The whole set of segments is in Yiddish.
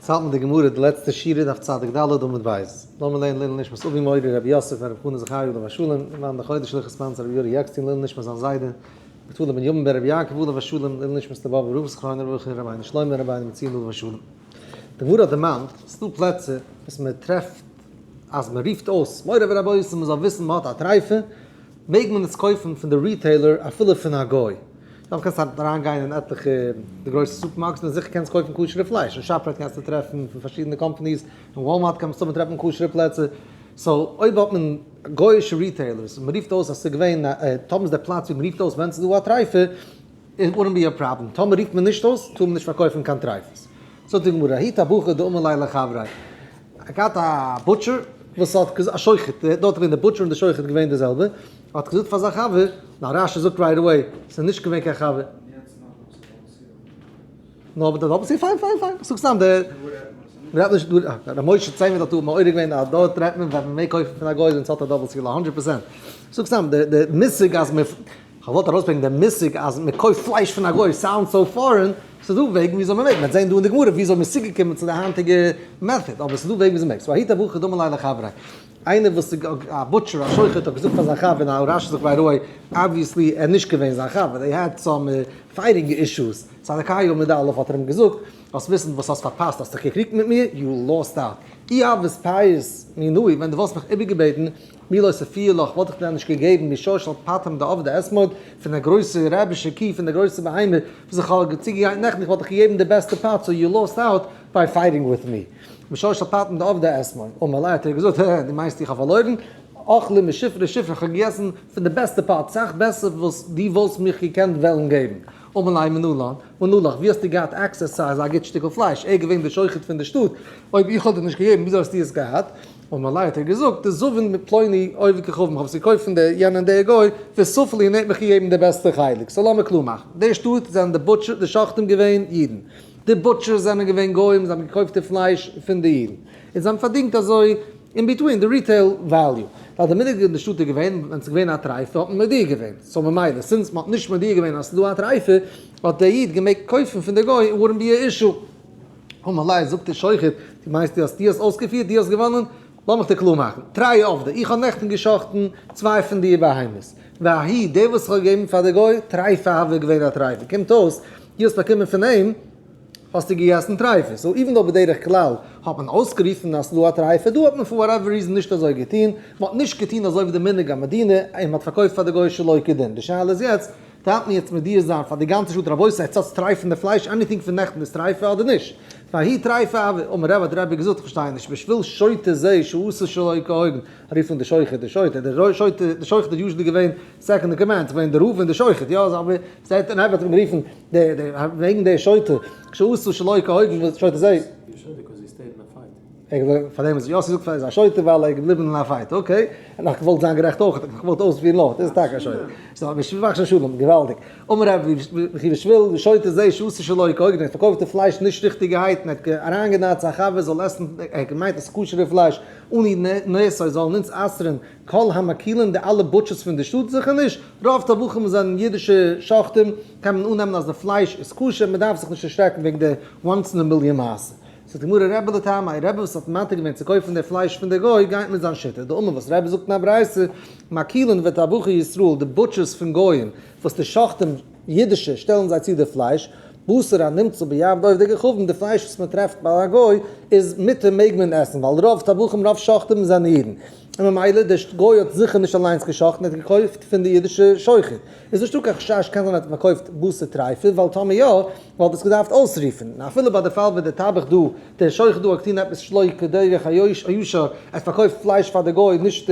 יעצט האלט מען די גמרא די לעצטע שורה דף צדיק ד' עמוד ב'. לאמיר לערנען לעילוי נשמת אבי מורי רבי יוסף בן רבי חנא זכריה עליו השלום, למען די חודש לכ' ספאנסער רבי יורי עקשטיין לעילוי נשמת זיין זיידע רבי נפתלי בן ימים בן רבי יעקב עליו השלום לעילוי נשמת די באבע רב זכרונו לברכה רבינו שלמה רבינו מציון עליו השלום. די גמרא האט דערמאנט ס'דא פלעצער וואס מען טרעפט אז מען רופט אויס מורי ורבותי מען זאל וויסן מען האט א טרייפה מעג מען עס קויפן פון די retailer אפילו פון א גוי. דאן קענסטו אריין גיין אין עטליכע די גרויסע סופערמארקעטס און זיכער קענסט קויפן כשר'ע פלייש, אין ShopRite קענסטו טרעפן פון פארשידענע companies, אין Walmart קען מסתמא טרעפן כשר'ע פלעצער, so אויב האט מען גוי'אישע retailers און מ'רופט אויס אז ס'איז געווען א, טאמער איז דער פלאץ ווי מ'רופט אויס ווען ס'איז דא א טרייפה, it wouldn't be a problem, טאמער רופט מען נישט אויס טאר מען נישט פארקויפן קיין טרייפות. זאגט די גמרא, ההוא טבחא דאמר ליה לחבריה, געהאט א butcher וואס האט געזאגט, א שוחט, דארט איז געווען די butcher און די שוחט געווען די זעלבע, האט געזאגט פאר זיין חבר, נאר רש"י זאגט right away, ס'איז נישט געווען קיין חבר. נאר מיט א double seal, פיין פיין פיין, זאג סתם די, מ'רעדט נישט דא, ר' משה צענוויט האט דא מעורר געווען אז דארט רעדט מען ווען מ'מעג קויפן פון א גוי ווען ס'האט א double seal, א הונדרעט percent. זאג סתם די די מושג אז מ', כ'וואלט ארויסברענגען די מושג אז מ'קויפט פלייש פון א גוי sounds so foreign, ס'איז דא וועגן וויאזוי מ'מעג, מ'וועט זען דא אין די גמרא וויאזוי מ'איז צוגעקומען צו די היינטיגע method, אבער ס'איז דא וועגן וויאזוי מ'מעג. so ההוא טבחא דאמר ליה לחבריה. איינער וואס איז א butcher א שוחט האט געזאגט פאר זיין חבר און רש"י זאגט by the way obviously ער איז נישט געווען זיין חבר they had some fighting issues צדיק ה עמוד א' האט ער אים געזאגט זאלסט וויסן וואס האסט פארפאסט האסט דיך געקריגט מיט מיר you lost out אי הוית פייס מינאי ווען דו וואלסט מיך איבערגעבעטן מי לא אוספי לך וואלט איך דיר נישט געגעבן משור של פטם דעבדי אתמול פון די גרויסע רעבישע קי פון די גרויסע בהמה וואס איך האב צוגעגרייט נעכטן איך וואלט דיך געגעבן די בעסטע part so you lost out by fighting with me. משור של פטם דעבדי אתמול. אמר ליה האט ער געזאגט, הע הע, דו מיינסט איך האב פארלוירן? אכלי משופרא שופרא, איך האב געגעסן פון די בעסטע part, סאך בעסער וואס דו וואלסט מיך געקענט וועלן געבן. אמר ליה מנלן, מנא לך, ווי האסטו געהאט access צו אזא גוט שטיקל פלייש? ער איז געווען דער שוחט פון די שטאט, אויב איך האב דיר נישט געגעבן, וויאזוי האסטו עס געהאט? אמר ליה האט ער געזאגט, דזבין מפלוני עובד כוכבים, איך האב עס געקויפט פון דער יענער און דער גוי, וספו לי און ער האט מיך געגעבן די בעסטע חלק. so לאמיר קלאר מאכן, די שטאט זענען די butcher, די שוחטים געווען אידן. די butchers זענען געווען גוים, זיי האבן געקויפט די פלייש פון די אידן, און זיי האבן פארדינגט אזוי in between די retail value, ווייל די מנהג אין די שטאט איז געווען, ווען ס'איז געווען א טרייפה האט מען מודיע געווען, so ממילא since מ'האט נישט מודיע געווען אז ס'איז דא א טרייפה, האט דער איד געמעגט קויפן פון די גוי און wouldn't be a issue. אמר ליה, זאגט דער שוחט, דו מיינסט דו האסט דו האסט אויסגעפירט, דו האסט געוואנען? לאמיך דיר קלאר מאכן, תרי עבדי, איך האב נעכטן גע'שחט'ן צוויי פון די בהמות, וההוא, דער וואס איך האב געגעבן פאר די גוי, טרייפה הוה געווען א טרייפה, קומט אויס, דו האסט באקומען פון אים, האסטו געגעסן טרייפה, so even though בדרך כלל האט מען אויסגערופן אז ס'דא א טרייפה, דא האט מען for whatever reason נישט אזוי געטון, מ'האט נישט געטון אזוי ווי די מנהג המדינה, און מ'האט פארקויפט פאר די גוי שלא כדין, די שאלה איז יעצט, דארף מען יעצט מודיע זיין פאר די גאנצע שטאט רבותי עטס האטס טרייפענע פלייש anything פון נעכטן איז טרייפה אדער נישט? וההוא טרייפה הוה אמר רבי האט רבי געזאגט איך פארשטיי נישט בשביל שוטה זה שעשה שלא כהוגן רופט אן די שוחט די שוטה די שוטה די שוחט איז usually געווען second in command געווען די רב און די שוחט יא אבער זעט און רבי האט אים גערופן די די וועגן די שוטה שעשה שלא כהוגן שוטה זה. פאר דעם איז יאסי זאגט פאר איז א שוטה ווייל ער איז געבליבן אין א fight, okay, ער האט נאך געוואלט זיין גערעכט אויך, ער האט נאך געוואלט אויספירן אויך, דאס איז טאקע א שוטה. so בשביל מאכן שלום, געוואלדיג. אמר רבי וכי בשביל שוטה זה שעשה שלא כהוגן, ער האט פארקויפט די פלייש נישט ריכטיגערהייט און ער האט אריינגענארט זיין חבר זאל עסן, ער האט געמיינט אז ס'איז כשר'ע פלייש, אנו נאסור זאלן אונז אסר'ן כל המקילין די אלע butchers פון די שטאט? זיכער נישט, רוב טבחים זענען אידישע שוחטים, קען מען אננעמען אז די פלייש איז כשר, מ'דארף זיך נישט דערשרעקן וועגן די once in a million מעשה. זאגט די גמרא רבי לטעמיה, רבי וואס האט מתיר געווען צו קויפן די פלייש פון די גוי גייט מיט זיין שיטה, דאמר וואס רבי זאגט אין א ברייתא, מקילין וטבחי ישראל, די butchers פון גויים, וואס די שוחטים, אידישע, שטעלן זיי צו די פלייש, בשר הנמצא ביד עובדי כוכבים, די פלייש וואס מען טרעפט ביי א גוי, איז מותר מעג מען עסן, ווייל רוב טבחים רוב שוחטים זענען אידן, און ממילא דער גוי האט זיכער נישט אליינס גע'שחט'ן ער האט געקויפט פון די אידישע שוחט, איז נישטא קיין חשש קען זיין ער האט פארקויפט בשר טרייפה, ווייל טאמער יא, וואלט עס געדארפט אויסרופן, און אפילו ביי די פאל ווען דער טבח דא, דער שוחט דא האט געטון עפעס שלא כדרך הישר, ער האט פארקויפט פלייש פאר די גוי נישט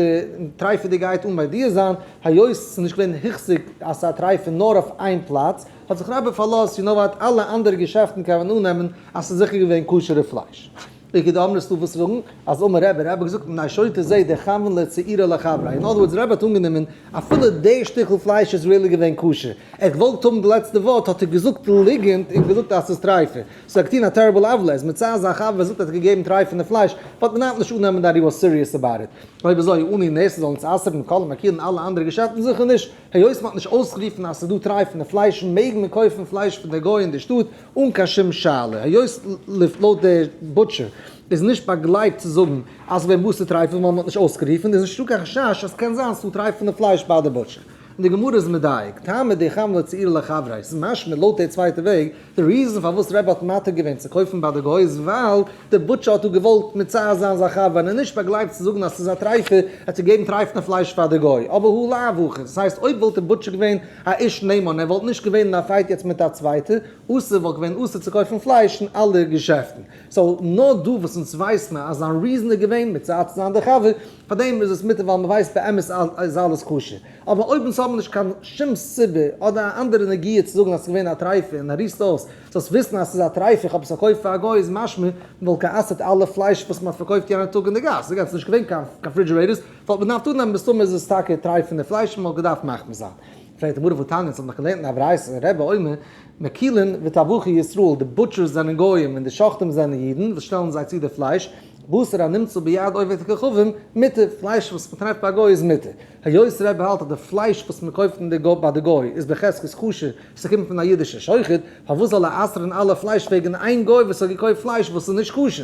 טרייפעדיגעהייט אן מודיע זיין, היות עס איז נישט געווען הוחזק אז ס'איז א טרייפה נאר אויף איין פלאץ, האט זיך רבי פארלאזט, you know what, אלע אנדערע געשעפטן קען מען אננעמען אז ס'איז זיכער געווען כשר'ע פלייש. איכא דאמרי ס'דא וואס זאגן אז אמר רבי, רבי האט געזאגט מפני שוטה זה דכוון ליה צעורא לחבריה, אין other words רבי האט אנגענומען אפילו די שטיקל פלייש איז really געווען כשר, ער האט געוואלט האבן די לעצטע ווארט האט ער געזאגט ליגענט און געזאגט אז ס'איז טרייפה, so ער האט געטון א terrible עוולה, איז מצד זיין חבר וואס זאגט אז ער האט געגעבן טרייפענע פלייש, וואלט מען היינט נישט אננעמען that he was serious about it. אויב אזוי אנו נאסר זאלן אונז אסר'ן כל המקילין אלע אנדערע געשעפטן זיכער נישט, היות מ'האט נישט אויסגערופן אז ס'איז דא טרייפענע פלייש מעג מען קויפן פלייש פון די גוי אין די שטאט אן קיין שום שאלה, היות לויט די butcher איז נישט באגלייבט צו זאגן אז ס'געווען בשר טרייפה ווייל מ'האט נישט אויסגערופן איז נישטא קיין חשש אז ס'קען זיין ס'דא טרייפענע פלייש ביי די butcher. און די גמרא איז מדייק, טעמא דכוון ליה צעורא לחבריה, ס'איז משמע לויט די צווייטע וועג, די reason פארוואס רבי האט מתיר געווען צו קויפן ביי די גוי איז ווייל די butcher האט דא געוואלט מצער זיין זיין חבר און נישט באגלייבט צו זאגן אז ס'איז א טרייפה, ער האט געגעבן טרייפענע פלייש פאר די גוי, אבער הא לאו הכי, דאס הייסט אויב וואלט די butcher געווען א איש נאמן ער וואלט נישט געווען אין א fight יעצט מיט א צווייטע, אסור וואלט געווען אסור צו קויפן פלייש אין אלע געשעפטן. so נאר דא וואס אונז ווייסן אז זיין reason איז געווען מצער צו זיין די חבר, פארדעם איז עס מותר ווייל מ'ווייסט באמת איז אלעס כשר. אבער אויב אונז האבן נישט קיין שום סיבה אדער א אנדערע נגיעה צו זאגן אז ס'איז געווען א טרייפה און ער רופט אויס זאלסט וויסן אז ס'איז א טרייפה איך האב עס פארקויפט פאר א גוי איז משמע מ'וואלט גע'אסר'ט אלע פלייש וואס מ'האט פארקויפט יענע טאג אין די גאס, אגב ס'איז נישט געווען קיין refrigerators וואלט מען געדארפט אננעמען מסתמא איז עס טאקע טרייפענע פלייש און מ'וואלט געדארפט מחמיר זיין. פרעגט די גמרא והתניא אונז האבן דאך געלערנט אין א ברייתא רבי אומר מקילין וטבחי ישראל די butchers זענען גויים און די שוחטים זענען אידן וואס שטעלן זיי צו די פלייש בשר הנמצא ביד עובד כוכבים מותר פלייש וואס מ'טרעפט ביי א גוי איז מותר. היות רבי האלט אז די פלייש וואס מען קויפט אין די גוי ביי די גוי איז בחזקת כשר, ס'קומט פון א אידישע שוחט, פארוואס זאל ער אסר'ן אלע פלייש וועגן איין גוי וואס האט געקויפט פלייש וואס איז נישט כשר?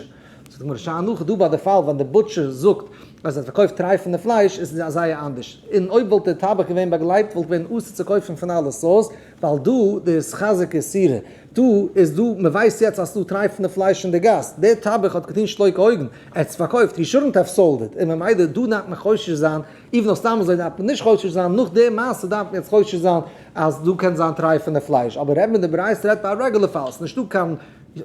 זאגט די גמרא שאני הכא דא ביי די פאל ווען די butcher זאגט אז ער האט פארקויפט טרייפענע פלייש איז עס זייער אנדערש, און אויב וואלט דער טבח געווען באגלייבט וואלט געווען אסור צו קויפן פון אלע stores, ווייל דא די איז חזק איסורא, דא איז דא מען ווייסט יעצט אז ס'דא טרייפענע פלייש אין די גאס, דער טבח האט געטון שלא כהוגן, ער האט עס פארקויפט, he shouldn't have sold it, און ממילא דא דארף מען חושש זיין, even אויף סתם אזוי דארף מען נישט חושש זיין, נאך די מעשה דארף מען יעצט חושש זיין אז דא קען זיין טרייפענע פלייש, אבער רעדט מען די ברייתא רעדט ביי א רעגולער פאל, ס'איז נישטא קיין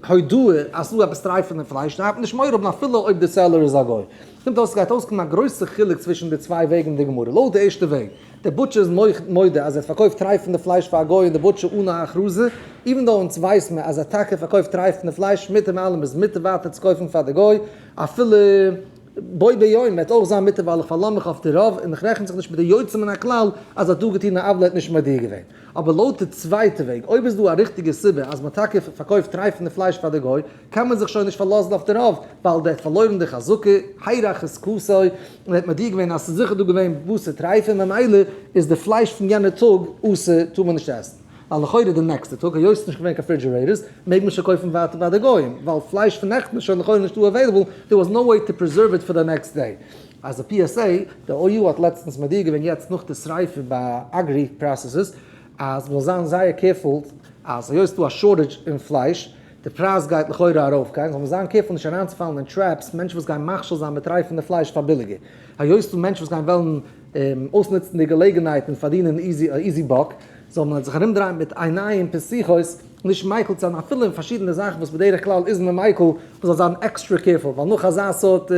הודאה אז ס'דא עפעס טרייפענע פלייש, דארף מען נישט מורא האבן אפילו אויב די seller איז א גוי. קומט אויס ס'גייט אויסקומען א גרויסע חילוק צווישן די צוויי וועגן אין די גמרא, לויט די ערשטע וועג, דער butcher איז מודה אז ער האט פארקויפט טרייפענע פלייש פאר א גוי און די butcher אן א הכרזה, even though אונז ווייס מען אז ער האט טאקע פארקויפט טרייפענע פלייש מיט דעם אלעם איז מותר ווייטער צו קויפן פאר די גוי אפילו בו ביום וועט אויך זיין מותר ווייל איך פארלאז מיך אויף די רוב און איך רעכן זיך נישט מיט די יוצא מן הכלל אז ער האט דא געטון א עוולה ער האט נישט מודיע געווען. אבער לויט די צווייטע וועג אויב איז דא א ריכטיגע סיבה אז מען האט טאקע פארקויפט טרייפענע פלייש פאר די גוי קען מען זיך שוין נישט פארלאזן אויף די רוב ווייל דער האט פארלוירן די חזקה, הירא חזקתו, און ער האט מודיע געווען אז ס'איז זיכער דא געווען בשר טרייפה ממילא איז די פלייש פון יענע טאג אסור טאר מען נישט עסן. ווייל לכאורה די נעקסטע טאג היות ס'נישט געווען קיין refrigerators מעג מען שוין קויפן ווייטער ביי די גוים ווייל פלייש פון נעכטן איז שוין לכאורה נישטא available, there was no way to preserve it for the next day. אז די PSA, די OU האט לעצטנס מודיע געווען יעצט נאך די שריפה ביי agri processors אז מ'זאל זיין זייער careful אז היות ס'דא א shortage אין פלייש די פרייז גייט לכאורה ארויפגיין זאל מען זיין careful נישט אריינצופאלן אין traps מענטשן וואס גייען מכשיל זיין מיט טרייפענע פלייש פאר ביליגער היות ס'דא מענטשן וואס גייען וועלן אויסנוצן די געלעגנהייט און פארדינען easy buck, זאל מען זיך ארומדרייען מיט עיניים פתוחות, נישט מיקל צו זיין אפילו אין פארשידענע זאכן וואס בדרך כלל איז מען מיקל, מען זאל זיין extra careful, ווייל נאך אזא סארט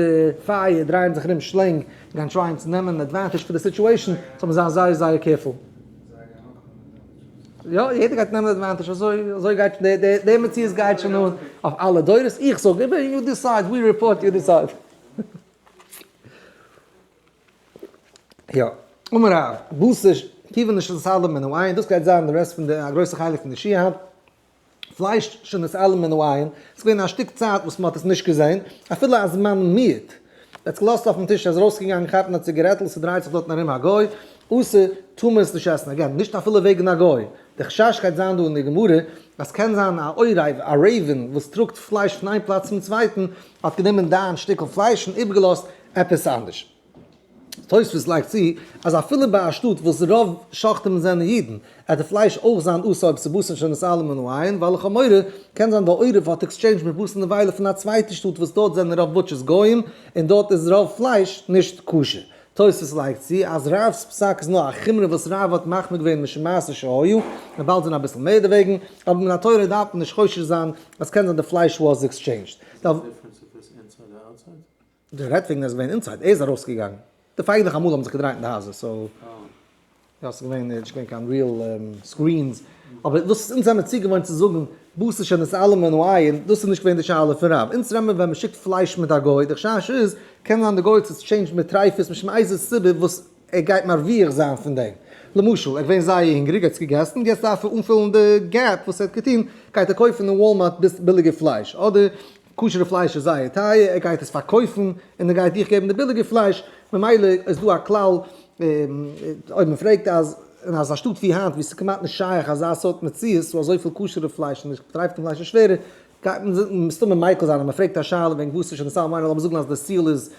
פייער דרייען זיך ארום שלענג און גייען try ען צו נעמען advantage פון די situation, זאל מען זיין זייער זייער careful. יא, יעדער גייט נעמען advantage, אזוי אזוי גייט די מציאות גייט שוין אן אויף אלע דורות, איך זאג איבער, you decide, we report, you decide. יא, אמר רב, בשר כיוון שנתעלם מן העין, דאס גייט זיין די rest פון די, א גרויסע חלק פון די שיעור היינט, פלייש שנתעלם מן העין, ס'איז געווען א שטיק צייט וואס מ'האט עס נישט געזען, אפילו א זמן מועט, ער האט עס געלאזט אויפן טיש, ער איז ארויסגעגאנגען כאפן א ציגערעטל, ס'דרייט זיך דארטן ארום א גוי, אסור, טאר מען עס נישט עסן, again, נישט אפילו וועגן א גוי, די חשש גייט זיין דא אין די גמרא, אז ס'קען זיין א עורב, א raven, וואס טראגט פלייש פון איין פלאץ צום צווייטן, האט גענומען דיין שטיקל פלייש און איבערגעלאזט עפעס אנדערש. תוספות לייגט צו אז אפילו ביי א שטאט וואס רוב שוחטים זענען אידן, עט די פלייש אויך זיין אסור אויב ס'בשר שנתעלם מן העין, ווייל איך האב מורא, קען זיין די עורב האט exchange מיט בשר נבילה פון א צווייטע שטאט וואס דארט זענען רוב butchers גוים און דארט איז רוב פלייש נישט כשר. תוספות לייגט צו אז רב'ס פסק איז נאר א חומרא וואס רב האט מחמיר געווען משום מעשה שהיה, מ'וועט באלד זען אביסל מער דערוועגן, אבער מן התורה דארף מען נישט חושש זיין אז קען זיין די פלייש was exchanged. דו רעדט וועגן ער איז געווען inside, ער איז ארויסגעגאנגען. די פייגלעך אמאל האבן זיך געדרייט אין די הייזער, so יא ס'איז געווען נישט געווען קיין real screens, אבער וואס אונז זעמיר צוגעוואוינט צו זאגן בשר שנתעלם מן העין, דאס איז נישט געווען די שאלה פון רב. אונז רעדט מען ווען מען שיקט פלייש מיט א גוי, די חשש איז, קען זיין די גוי האט עס exchanged מיט טרייפות משום איזה סיבה וואס ער גייט מרוויח זיין פון דעם. למשל, ער איז געווען זייער הונגעריג, ער האט עס געגעסן, יעצט דארף ער אנפילן די gap וואס ער האט געטון, גייט ער קויפן אין וואלמארט ביליגע פלייש, אדער כשר'ע פלייש איז זייער טייער, ער גייט עס פארקויפן און ער גייט דיך געבן די ביליגע פלייש, ממילא איז דא א כלל, אויב מען פרעגט אז אין אזא שטאט ווי היינט ווי ס'איז כמעט נישט שייך אזא סארט מציאות, ס'איז אזויפיל כשר'ע פלייש און די טרייפטע פלייש איז שווערער, גייט מען מסתמא מיקל זיין אז מען פרעגט א שאלה וועגן וואס איז שוין די סארט מיינונג, לאמיר זאגן אז די seal איז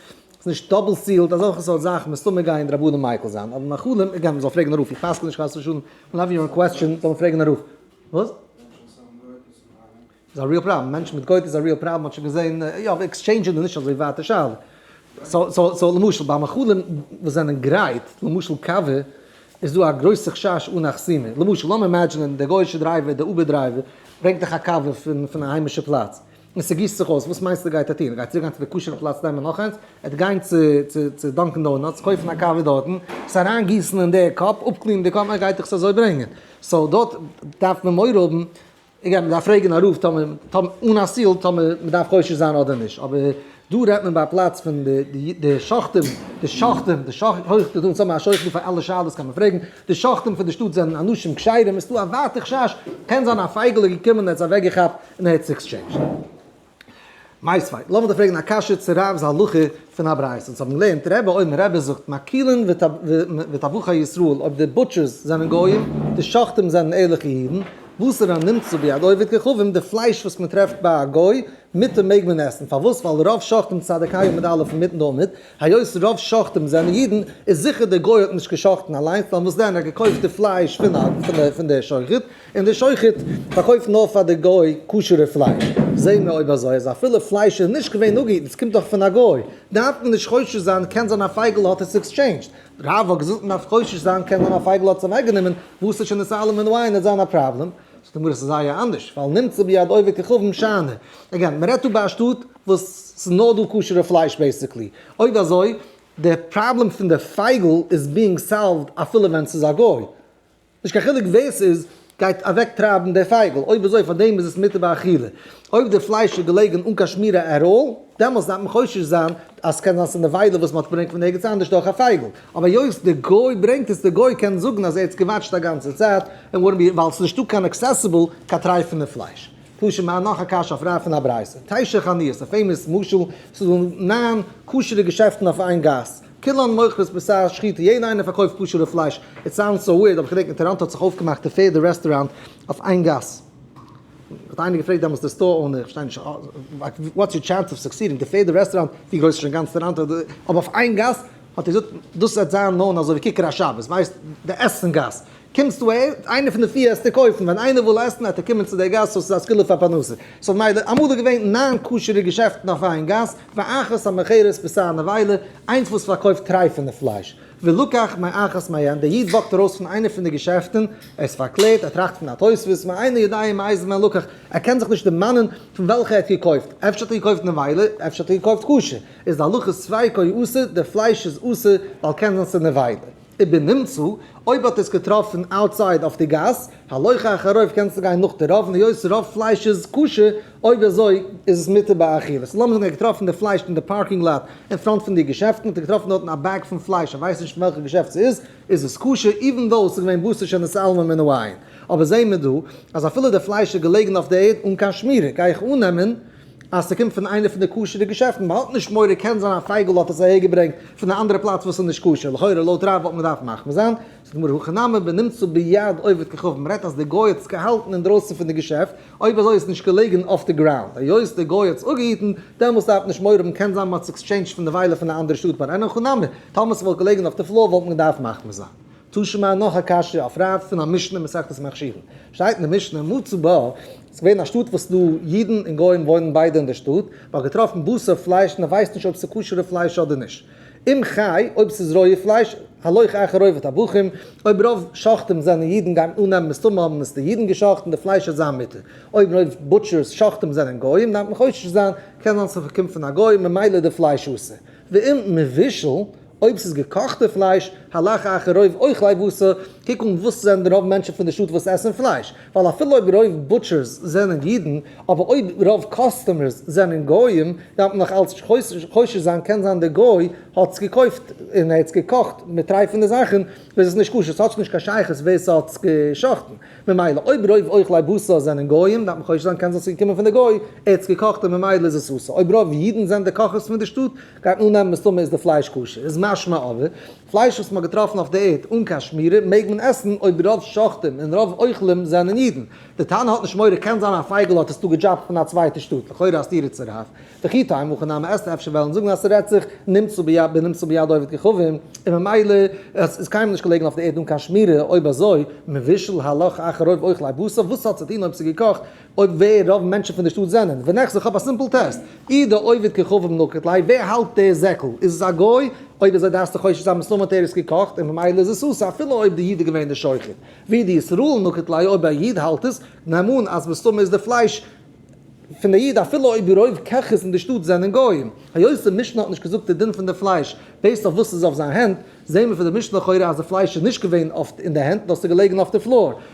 נישט double sealed, אזעלכע סארט זאכן מסתמא גייען די רבנים מיקל זיין, אבער מאכלים, again מען זאל פרעגן א רב, איך פסק'ן נישט חס ושלום, מען דארף יענעם question זאל מען פרעגן א רב. וואס? איז א real problem, מענטשן מיט גויטע איז א real problem, מ'האט שוין געזען, יא אבער exchange ן איז נישט אזוי ווייטע שאלה. so so so למשל ביי מאכלים וואס זענען גרייט, למשל קאווע, איז דא א גרויסע חשש אן א חסימה. למשל לאמיר imagine ען דער גוי'אישע driver, דער Uber driver, ברענגט דיך א קאווע פון פון א היימישע פלאץ, און ס'גיסט זיך אויס, וואס מיינסטו גייט ער טון? ער גייט צוריק גיין צו די כשר'ע פלאץ נעמען נאך איינס? ער וועט גיין צו צו צו Dunkin' Donuts קויפן א קאווע דארטן, עס אריינגיסן אין די cup, אפ clean ען די cup, ער גייט דיך עס אזוי ברענגען. so דארט דארף מען מורא האבן. again, מ'דארף פרעגן א רב טאמער, טאמער, אן א seal טאמער מ'דארף חושש זיין אדער נישט, אבער דא רעדט מען ביי א פלאץ פון די, די, די שוחטים, די שוחטים, די שוחט, הויך די דא, אונז האבן א שוחט דא פאר אלע שאלות קען מען פרעגן, די שוחטים פון די שטאט זענען אנשים כשרים, איז דא א ווייטע חשש, קען זיין א פייגל איז געקומען און ער האט עס אוועקגעכאפט און ער האט עס exchanged. מיתיבי, לאמיר דיר פרעגן א קשיא צו רב'ס הלכה פון א ברייתא. אונז האבן געלערנט רבי אומר רבי זאגט מקילין וטבחי ישראל אויב די butchers זענען גויים, די שוחטים זענען ערליכע אידן, בשר הנמצא ביד עובד כוכבים, די פלייש וואס מען טרעפט ביי א גוי, מותר מעג מען עסן, פארוואס? ווייל רוב שוחטים צדיק ה עמוד א' אינמיטן די עמוד, היות רוב שוחטים זענען אידן, איז זיכער דער גוי האט נישט גע'שחט'ן אליינס, נאר וואס דען, ער האט געקויפט די פלייש פון דער שוחט, און דער שוחט פארקויפט נאר פאר די גוי כשר'ע פלייש. זעהן מיר אויב אזוי אז אפילו פלייש איז נישט געווען אפגעהיטן, עס קומט דאך פון א גוי, דארף מען נישט חושש זיין, קען זיין א פייגל האט עס exchanged. רב האט געזאגט מען דארף חושש זיין, קען זיין א פייגל האט עס אוועקגענומען, וואס איז שוין עס אלעמען וויין, וועט זיין א פראבלעם. זאגט די גמרא ס'איז זייער אנדערש, ווייל נמצא ביד עובד כוכבים שאני. again, מ'רעדט דא ביי א שטאט וואס ס'איז נאר דא כשר'ע פלייש basically. אויב אזוי, די פראבלעם פון די פייגל איז being solved אפילו ווען ס'איז א גוי. נישט קיין חילוק ווער ס'איז, גייט אוועק טרייבן די פייגל. אויב אזוי פארדעם איז עס מותר באכילה. אויב די פלייש איז געלעגן אן קיין שמירה at all, דעמאלס דארף מען חושש זיין אז ס'קען זיין ס'איז נבילה וואס מ'האט געברענגט פון ערגעץ אנדערש דורך א פייגל. אבער היות די גוי ברענגט עס, די גוי קען זאגן אז ער האט עס געוואטשט א גאנצע צייט, און וואלט בי ווייל ס'איז נישטא קיין accessible קיין טרייפענע פלייש. תא שמע נאך א קשיא אויף רב פון א ברייתא. תשע חנויות, א famous משל, ס'איז דא ניין כשר'ע געשעפטן אויף איין גאס. כולן מוכרות בשר שחוטה, יעדע איינער פארקויפט כשר'ע פלייש. It sounds so weird, אבער כ'געדענק אין טאראנטא האט זיך אויפגעמאכט די פערדע רעסטוראנט אויף איין גאס. האט איינער געפרעגט דעמאלטס די store owner, איך פארשטיי נישט, what's your chance of succeeding, די פערדע רעסטוראנט, ווי גרויס איז שוין גאנץ טאראנטא, אבער אויף איין גאס, האט ער געזאגט, דאס וועט זיין known אזוי ווי כיכר השבת, ווייסט, די עסן גאס, קומסטו אהער, איינער פון די פיר עסטו קויפן, ווען איינער וויל עסן וועט ער קומען צו די גאס, so ס'איז א סגולה פאר פרנסה. so מילא, אמאל איז געווען ניין כשר'ע געשעפטן אויף איין גאס, ואחת המוכרת בשר נבילה, איינס וואס פארקויפט טרייפענע פלייש. ולקח מאחת מהן, דער איד walk ט ארויס פון איינע פון די געשעפטן, ער איז פארקלערט, ער טראכט פון א תוספות, מאינו יודע מאיזה מהן לקח, ער קען זיך נישט דערמאנען פון וועלכע ער האט געקויפט, אפשר האט ער געקויפט נבילה, אפשר האט ער געקויפט כשר, איז די הלכה ספיקו אסור, די פלייש איז אסור, ווייל קען זיין ס'איז נבילה. ובנמצא, אויב האט ער עס געטראפן outside אויף די גאס, הלוך אחר הרוב קענסטו גיין נאך די רוב, און היות רוב פלייש איז כשר, אויב אזוי איז עס מותר באכילה. so לאמיר זאגן ער האט געטראפן די פלייש אין די parking lot אין front פון די געשעפטן, האט ער געטראפן דארטן א bag פון פלייש, ער ווייסט נישט פון וועלכע געשעפט ס'איז, איז עס כשר, even though ס'איז געווען בשר שנתעלמה מן העין. אבער זעהן מיר דא אז אפילו די פלייש איז געלעגן אויף די ערד אן קיין שמירה, גיי איך אננעמען אז ס'קומט פון איינע פון די כשר'ע געשעפטן, מ'האט נישט מורא קען זיין א פייגל האט עס אהער געברענגט פון א אנדערע פלאץ וואס איז נישט כשר, לכאורה לויט רב וואלט מען געדארפט מחמיר זיין, זאגט די גמרא הכא נמי בנמצא ביד עובד כוכבים, מ'רעדט אז די גוי האט עס געהאלטן אינדרויסן פון די געשעפט, אויב אזוי איז עס נישט געלעגן אויף די ground, היות די גוי האט עס אפגעהיטן, דעמאלס דארף מען נישט מורא האבן, קען זיין מ'האט עס exchanged פון נבילה פון א אנדערע שטאט, but אין הכי נמי, טאמער ס'וואלט געלעגן אויף די floor וואלט מען געדארפט מחמיר זיין. תא שמע נאך א קשיא אויף רב פון א משנה מסכת מכשירין. שטייט אין די משנה מצא בה, ס'איז געווען א שטאט וואס ס'דא אידן און גוים וואוינען ביידע אין די שטאט, מ'האט געטראפן בשר פלייש און מ'ווייסט נישט אויב ס'איז כשר'ע פלייש אדער נישט. אם חי, אויב ס'איז רויע פלייש, הלוך אחר רוב הטבחים, אויב רוב שוחטים זענען אידן גייט מען אננעמען מסתמא האבן עס די אידן גע'שחט'ן די פלייש וועט זיין מותר. אויב רוב butchers שוחטים זענען גוים דארף מען חושש זיין, קען זיין ס'קומט פון א גוי ממילא די פלייש אסור. ואם מבושל, אויב ס'איז געקאכטע פלייש, הלך אחר רוב אוכלי בשר, קוק אן וואס זענען די רוב מענטשן פון די שטאט וואס עסן פלייש, ווייל אפילו אויב רוב butchers זענען אידן, אבער אויב רוב customers זענען גוים, דארף מען נאך אלץ חושש זיין, קען זיין דער גוי האט עס געקויפט און ער האט עס געקאכט מיט טרייפענע זאכן, איז עס נישט כשר, ס'האט נישט קיין שייכות ווער ס'האט עס גע'שחט'ן. ממילא אויב רוב אוכלי בשר זענען גוים, דארף מען חושש זיין קען זיין ס'איז געקומען פון די גוי, ער האט עס געקאכט און ממילא איז עס אסור. אויב רוב אידן זענען די קאכערס פון די שטאט, גייט מען אננעמען מסתמא איז די פלייש כשר. איז משמע אבער, פלייש וואס מ'האט געטראפן אויף די ערד אן קיין שמירה מעג מען עסן אויב רוב שוחטים און רוב אוכלים זענען אידן. די טענה האט נישט מורא קען זיין א פייגל האט עס דא געדזשאפט פון א צווייטע שטאט לכאורה א סתירה צו רב וכי תימא הכא נמי עסט אפשר וועלן זאגן אז ס'רעדט זיך נמצא ביד בנמצא ביד עובד כוכבים און ממילא עס איז קיינמאל נישט געלעגן אויף די ערד אן קיין שמירה אויב אזוי מבושל הלך אחר רוב אוכלי בשר וואס האט צו טון אויב ס'איז געקאכט אויב ווער רוב מענטשן פון די שטאט זענען ונחזור כ'האב א simple test אי די עובד כוכבים נקט ליה ווער האלט די זעקל איז עס א גוי אויב אזוי דארפסטו חושש זיין מסתמא האט ער עס געקאכט און ממילא איז עס אסור אפילו אויב די איד איז געווען די שוחט. ווי די ישראל נקט ליה אויב א איד האלט עס, נעם אן אז מסתמא איז די פלייש פון די איד אפילו אויב רוב קעכערס אין די שטאט זענען גוים. היות די משנה האט נישט געזאגט די דין פון די פלייש based אויף וואס איז אויף זיין הענט, זעהן מיר פון די משנה לכאורה אז די פלייש איז נישט געווען אויף אין די הענט נאר ס'איז געלעגן אויף די floor.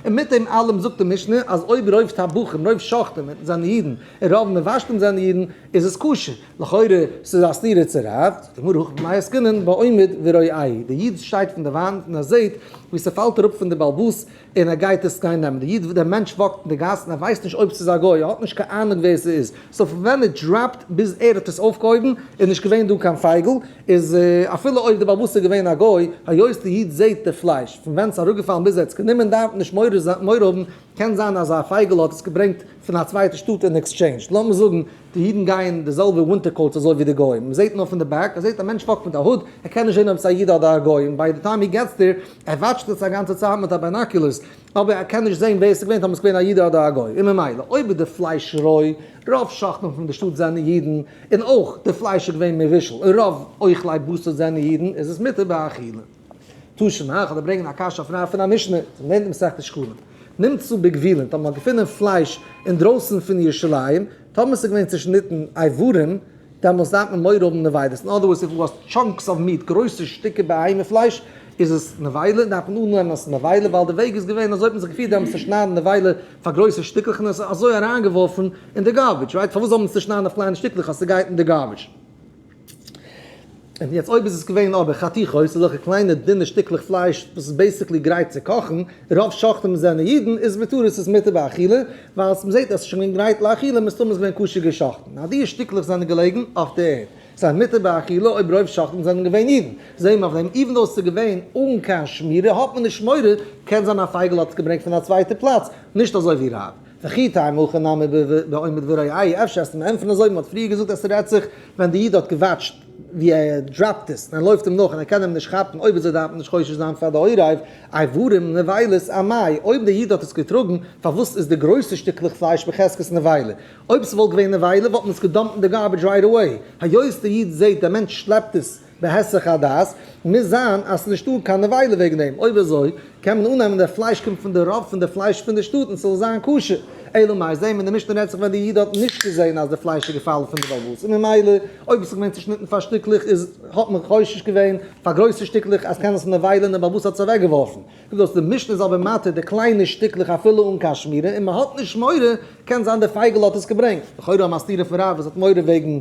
און מיט דעם אלעם זאגט די משנה אז אויב רוב טבחים, רוב שוחטים, זענען אידן און רוב מבשלים זענען אידן איז עס כשר. לכאורה ס'איז א סתירה צו רב, זאגט די גמרא הכא במאי עסקינן בעומד ורואהו, די איד שטייט פון די וואנט און ער זעט ווי ס'פאלט אראפ פון די באלבאס און ער גייט עס גיין נעמען, די איד דער מענטש walk ט אין די גאס און ער ווייסט נישט אויב ס'איז א גוי, ער האט נישט קיין אהנונג ווער ס'איז, so פון ווען ער drop ט ביז ער האט עס אויפגעהויבן איז נישט געווען דא קיין פייגל, איז אפילו אויב די באלבאס איז געווען א גוי, היות די איד זעט די פלייש פון ווען ס'איז אראפגעפאלן ביז ער האט עס גענומען דארף מען נישט מורא האבן, קען זיין אז א פייגל האט עס געברענגט פון א צווייטע שטאט אין exchange, לאמיר זאגן די אידן גייען די זעלבע winter coats אזוי ווי די גוים, מען זעט נאר פון די back, ער זעט א מענטש walk ט מיט א hood, ער קען נישט זען אויב עס איז א איד אדער א גוי, און by the time he gets there, ער watch ט עס א גאנצע צייט מיט א binoculars, אבער ער קען נישט זען ווער עס איז געווען, טאמער עס איז געווען א איד אדער א גוי, און ממילא אויב איז די פלייש רוי, רוב שוחטים פון די שטאט זענען אידן, און אויך די פלייש איז געווען מבושל, און רוב אוכלי בשר זענען אידן, איז עס מותר באכילה. תא שמע, כ'וועל דיר ברענגען א קשיא אויף רב פון א משנה, צום לערנען מסכת שקלים. נמצאו בגבולין, טאמער מ'האט געפונען פלייש אינדרויסן פון ירושלים, טאמער ס'איז געווען צעשניטן איברים, דעמאלס דארף מען מורא האבן נבילות. In other words, if it was chunks of meat, גרויסע שטיקער בהמה פלייש, איז עס נבילה, דארף מען אננעמען אז ס'איז נבילה, ווייל די וועג איז געווען, אזוי האט מען זיך געפירט דעמאלס צו שניידן נבילה פאר גרויסע שטיקלעך און עס אזוי אריינגעווארפן אין די garbage, right? פארוואס זאל מען עס צעשניידן אויף קליינע שטיקלעך אז ס'גייט אין די garbage? און יעצט אויב איז עס געווען אבער חתיכות, אזעלכע קליינע דינע שטיקלעך פלייש וואס איז basically גרייט צו קאכן, רוב שוחטים זענען אידן, איז מותרות איז מותר באכילה, ווייל מ'זעט אז עס איז שוין געווען גרייט לאכילה, מסתמא איז געווען כשר געשחטן. נאר די שטיקלעך זענען געלעגן אויף די ערד. ס'איז מותר באכילה אויב רוב שוחטים זענען געווען אידן. זעהן מיר אויף דעם, even though עס איז געווען אן קיין שמירה האט מען נישט מורא, קען זיין א פייגל האט עס געברענגט פון א צווייטע פלאץ, נישט אזוי ווי רב. וכי תימא הכא נמי בעומד ורואהו, אפשר עסט מען ענטפערן אזוי, מען האט פריער געזאגט אז ס'רעדט זיך ווען די איד האט גע watch ט ווי ער drop ט עס און ער לויפט אים נאך און ער קען אים נישט כאפן, אויב אזוי דארף מען נישט חושש זיין פאר די עורב, איברים נבילות אמאי, אויב די איד האט עס געטראגן, פארוואס איז די גרויסע שטיקלעך פלייש בחזקת נבילה? אויב ס'וואלט געווען נבילה וואלט מען עס גע dump ט אין די garbage right away, היות די איד זעט דער מענטש שלעפט עס בהיסח הדעת, מוז זיין אז ס'איז נישטא קיין נבילה וועגן דעם, אויב אזוי קען מען אננעמען דער פלייש קומט פון די רוב פון די פלייש פון די שטאט און ס'זאל זיין כשר. אלא מאי זעהן מיר די משנה רעדט זיך ווען די איד האט נישט געזעהן אז די פלייש איז געפאלן פון די בעל הבית און ממילא אויב עס איז געווען צושניטן פאר שטיקלעך איז האט מען חושש געווען פאר גרויסע שטיקלעך אז קען עס נבילה און די בעל הבית האט עס אוועק געווארפן. קומט אויס די משנה איז אבער מתיר די קליינע שטיקלעך אפילו אן קיין שמירה און מען האט נישט מורא, קען זיין די פייגל האט עס געברענגט. לכאורה א סתירה פון רב וואס האט מורא וועגן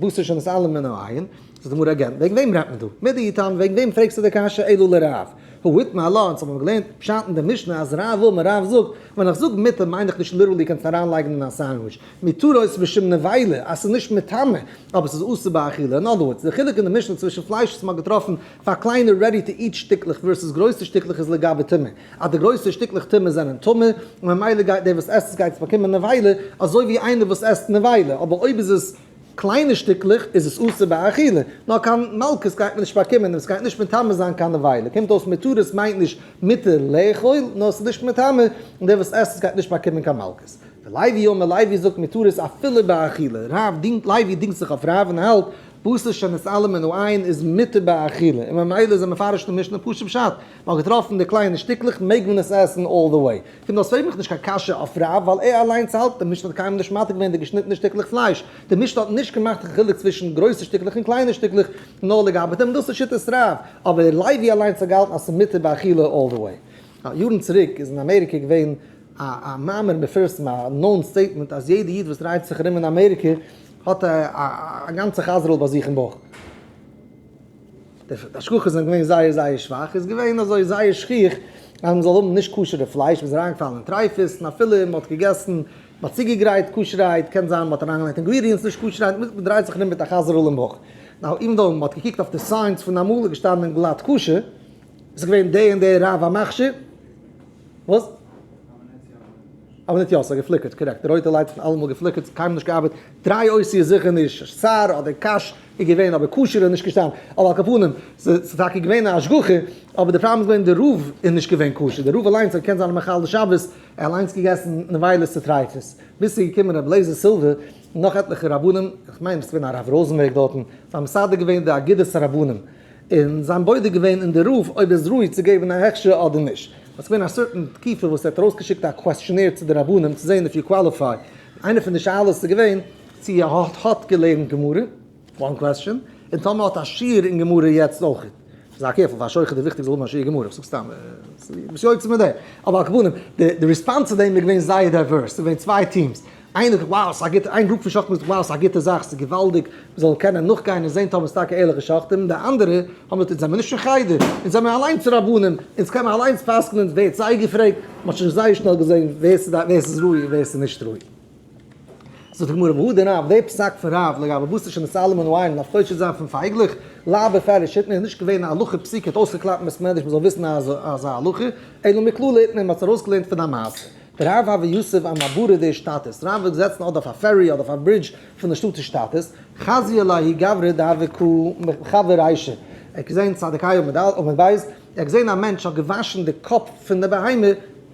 בשר שנתעלם מן העין, זאגט די גמרא again, וועגן וועם רעדט מען דא? מידי טעם, וועגן וועם פרעגסטו די קשיא אלא לרב? הא איתמר עלה, אונז האבן געלערנט פשט אין די משנה אז רב אמר, רב זאגט, ווען איך זאג מותר מיין איך נישט literally קענסט אריינלייגן אין א sandwich, מותרות משום נבילה, אז ס'איז נישט מטמא, אבער ס'איז אסור באכילה, in other words, די חילוק אין די משנה צווישן פלייש וואס מ'האט געטראפן פאר קליינע ready to eat שטיקלעך versus גרויסע שטיקלעך איז לגבי טומאה, אז די גרויסע שטיקלעך טומאה זענען טמא, און ממילא גייט דער וואס עסט עס גייט עס באקומען נבילה, אזוי ווי איינער וואס עסט נבילה, אבער אויב איז עס קליינע שטיקלעך איז עס אסור באכילה, נאר קיין מלקות גייט מען נישט באקומען און עס גייט נישט מטמא זיין קיין נבילה, קומט אויס מותרות מיינט נישט מותר לאכול, נאר עס איז נישט מטמא, און דער וואס עסט עס גייט נישט באקומען קיין מלקות. ולוי אמר לוי זאגט מותרות אפילו באכילה, רב דינגט לוי דינגט זיך אויף רב און האלט. בשר שנתעלם מן העין איז מותר באכילה, און ממילא איז ער מפרש די משנה פשוט פשט, מען האט געטראפן די קליינע שטיקלעך מעג מען עס עסן all the way. קומט אויס פרעג מיך נישט קיין קשיא אויף רב ווייל ער אליינס האלט די משנה האט קיינמאל נישט מתיר געווען די געשניטענע שטיקלעך פלייש, די משנה האט נישט געמאכט קיין חילוק צווישן גרויסע שטיקלעך און קליינע שטיקלעך נאר לגבי דעם, דאס איז שיטת רב, אבער לוי אליינס האט געהאלטן אז ס'איז מותר באכילה all the way. יארן צוריק איז אין אמעריקע געווען א א מאמר מפורסם א known statement אז יעדע איד וואס דרייט זיך ארום אין אמעריקע האט א א גאנצע חזר'ל ביי זיך אין בויך. די השגחות זענען געווען זייער זייער שוואך, איז געווען אזוי זייער שכיח אז מען זאל האבן נישט כשר'ע פלייש, מען איז אריינגעפאלן אין טרייפות, און אפילו מען האט געגעסן, מען האט צוגעגרייט כשר'הייט, קען זיין מען האט אריינגעלייגט ingredients נישט כשר'הייט, מען דרייט זיך ארום מיט א חזר'ל אין בויך. now even though מען האט געקוקט אויף די signs פון אמאל איז געשטאנען גלאט כשר, איז געווען די און די רב המכשיר, וואס? אבער ניט יא, ס'האט געפליקערט, correct, די רויטע light האט אלעמאל געפליקערט, ס'האט קיינמאל נישט געארבעט, דריי אותיות זיכער נישט, שר אדער קש איז געווען, אבער כשר איז נישט געשטאנען, אבער על כל פנים, ס'איז טאקע געווען א השגחה, אבער די פראבלעם איז געווען די רב איז נישט געווען כשר, די רב אליינס האט געקענט זיין א מחלל שבת, ער אליינס געגעסן נבילות וטריפות, ביז ס'איז געקומען רבי אליעזר סילווער און נאך עטליכע רבנים, איך מיין ס'איז געווען הרב ראזענבערג דארטן, זיי האבן מסדר געווען די אגודת הרבנים, און זיי האבן בודק געווען אין די רב אויב איז ראוי צו געבן א הכשר אדער נישט. עס איז געווען א certain תקופה וואס ער האט ארויסגעשיקט א questionnaire צו די רבנים צו זען if you qualify. איינע פון די שאלות איז געווען צו ער האט האט געלערנט גמרא, one question, און טאמער האט א שיעור אין גמרא יעצט אויך. זיי careful, פאר א שוחט איז וויכטיג זאל האבן א שיעור גמרא, איך זאג סתם, ביסט יוצא מיט דעם. אבער על כל פנים, די response צו דעם איז געווען זייער diverse, ס'איז געווען צוויי teams, איינער זאגט wow ס'איז א גוטע, איין group פון שוחטים זאגט wow ס'איז א גוטע זאך, ס'איז געוואלדיג, מ'זאל קענען נאכגיין און זען טאמער ס'איז טאקע ערליכע שוחטים, די אנדערע האבן געזאגט אונז זעמיר נישט אין חדר, אונז זעמיר אליינס רבנים, אונז קען מען אליינס פסק'נען, ווער האט זיי געפרעגט? מ'האט שוין זייער שנעל געזען ווער ס'איז ראוי און ווער ס'איז נישט ראוי. זאגט די גמרא והא דרב, די פסק פון רב לגבי בשר שנתעלם מן העין מ'דארף חושש זיין פון פייגלעך, לאו בפירוש איתמר איז נישט געווען א הלכה פסוקה האט אויסגעקלאפט אין בית מדרש מ'זאל וויסן אזא הלכה, אלא מכללא איתמר מ'האט עס ארויסגעלערנט פון א מעשה. דרב הוה יתיב אמעברא דאשתתית, רב איז געזעצן אדער אויף א ferry אדער אויף א ברידזש פון די שטאט צו שתתית, חזייה לההוא גברא דהוה קא מכוור רישא, ער האט געזען צדיק ה' עמוד ב', ער האט געזען א מענטש האט געוואשן די קאפ פון די בהמה,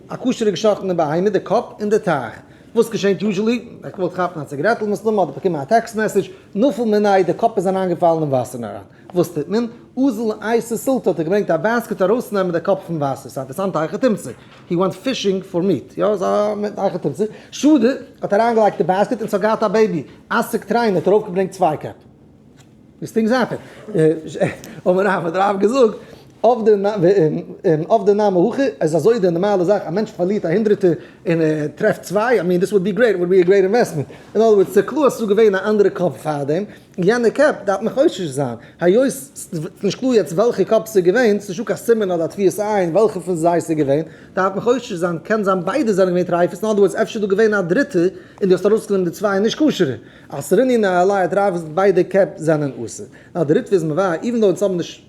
א כשר'ע געשאכטענע בהמה, די קאפ אין די טייך, וואס געשענט usually, ער האט געוואלט כאפן א ציגרעטל מסתמא אדער באקומען א text message, נפל מיניה, די קאפ איז אריינגעפאלן אין וואסער אריין. וואס טוט מען? אזל אייתי סילתא האט ער געברענגט א basket ארויסצונעמען די קאפ פון וואסער, ס'איז א אינטערעסאנטע היכי תמצא, he went fishing for meat, יא ס'איז א היכי תמצא, שדי האט אריינגעלייגט די basket און ס'האט געהאט א baby, אסק תרין האט ארויפגעברענגט צוויי קעפ. These things happen. אמר רב האט רב געזאגט, עבדא נמי הכי, איז אזוי די נארמאלע זאך, א מענטש פארלירט א הונדרעטער און ער טרעפט צוויי, I mean this would be great, would be a great investment. אין other words, ס'איז קלאר אז ס'איז דא געווען א אנדערע קאפ פארדעם, יענע קעפ דארף מען חושש זיין, היות ס'איז נישט קלאר יעצט וועלכע קאפ ס'איז געווען, ס'איז נישטא קיין סימן אדער א טביעת עין וועלכע פון זיי ס'איז געווען, דארף מען חושש זיין, קען זיין ביידע זענען געווען טרייפות, אין other words אפשר איז דא געווען א דריטע און דו האסט ארויסגענומען די צוויי נישט כשר'ע, אסרינהו ניהלייהו טרייפות ביידע קעפ זענען אסור. נאר די ריטב"א איז מבאר, even though אונז האבן נישט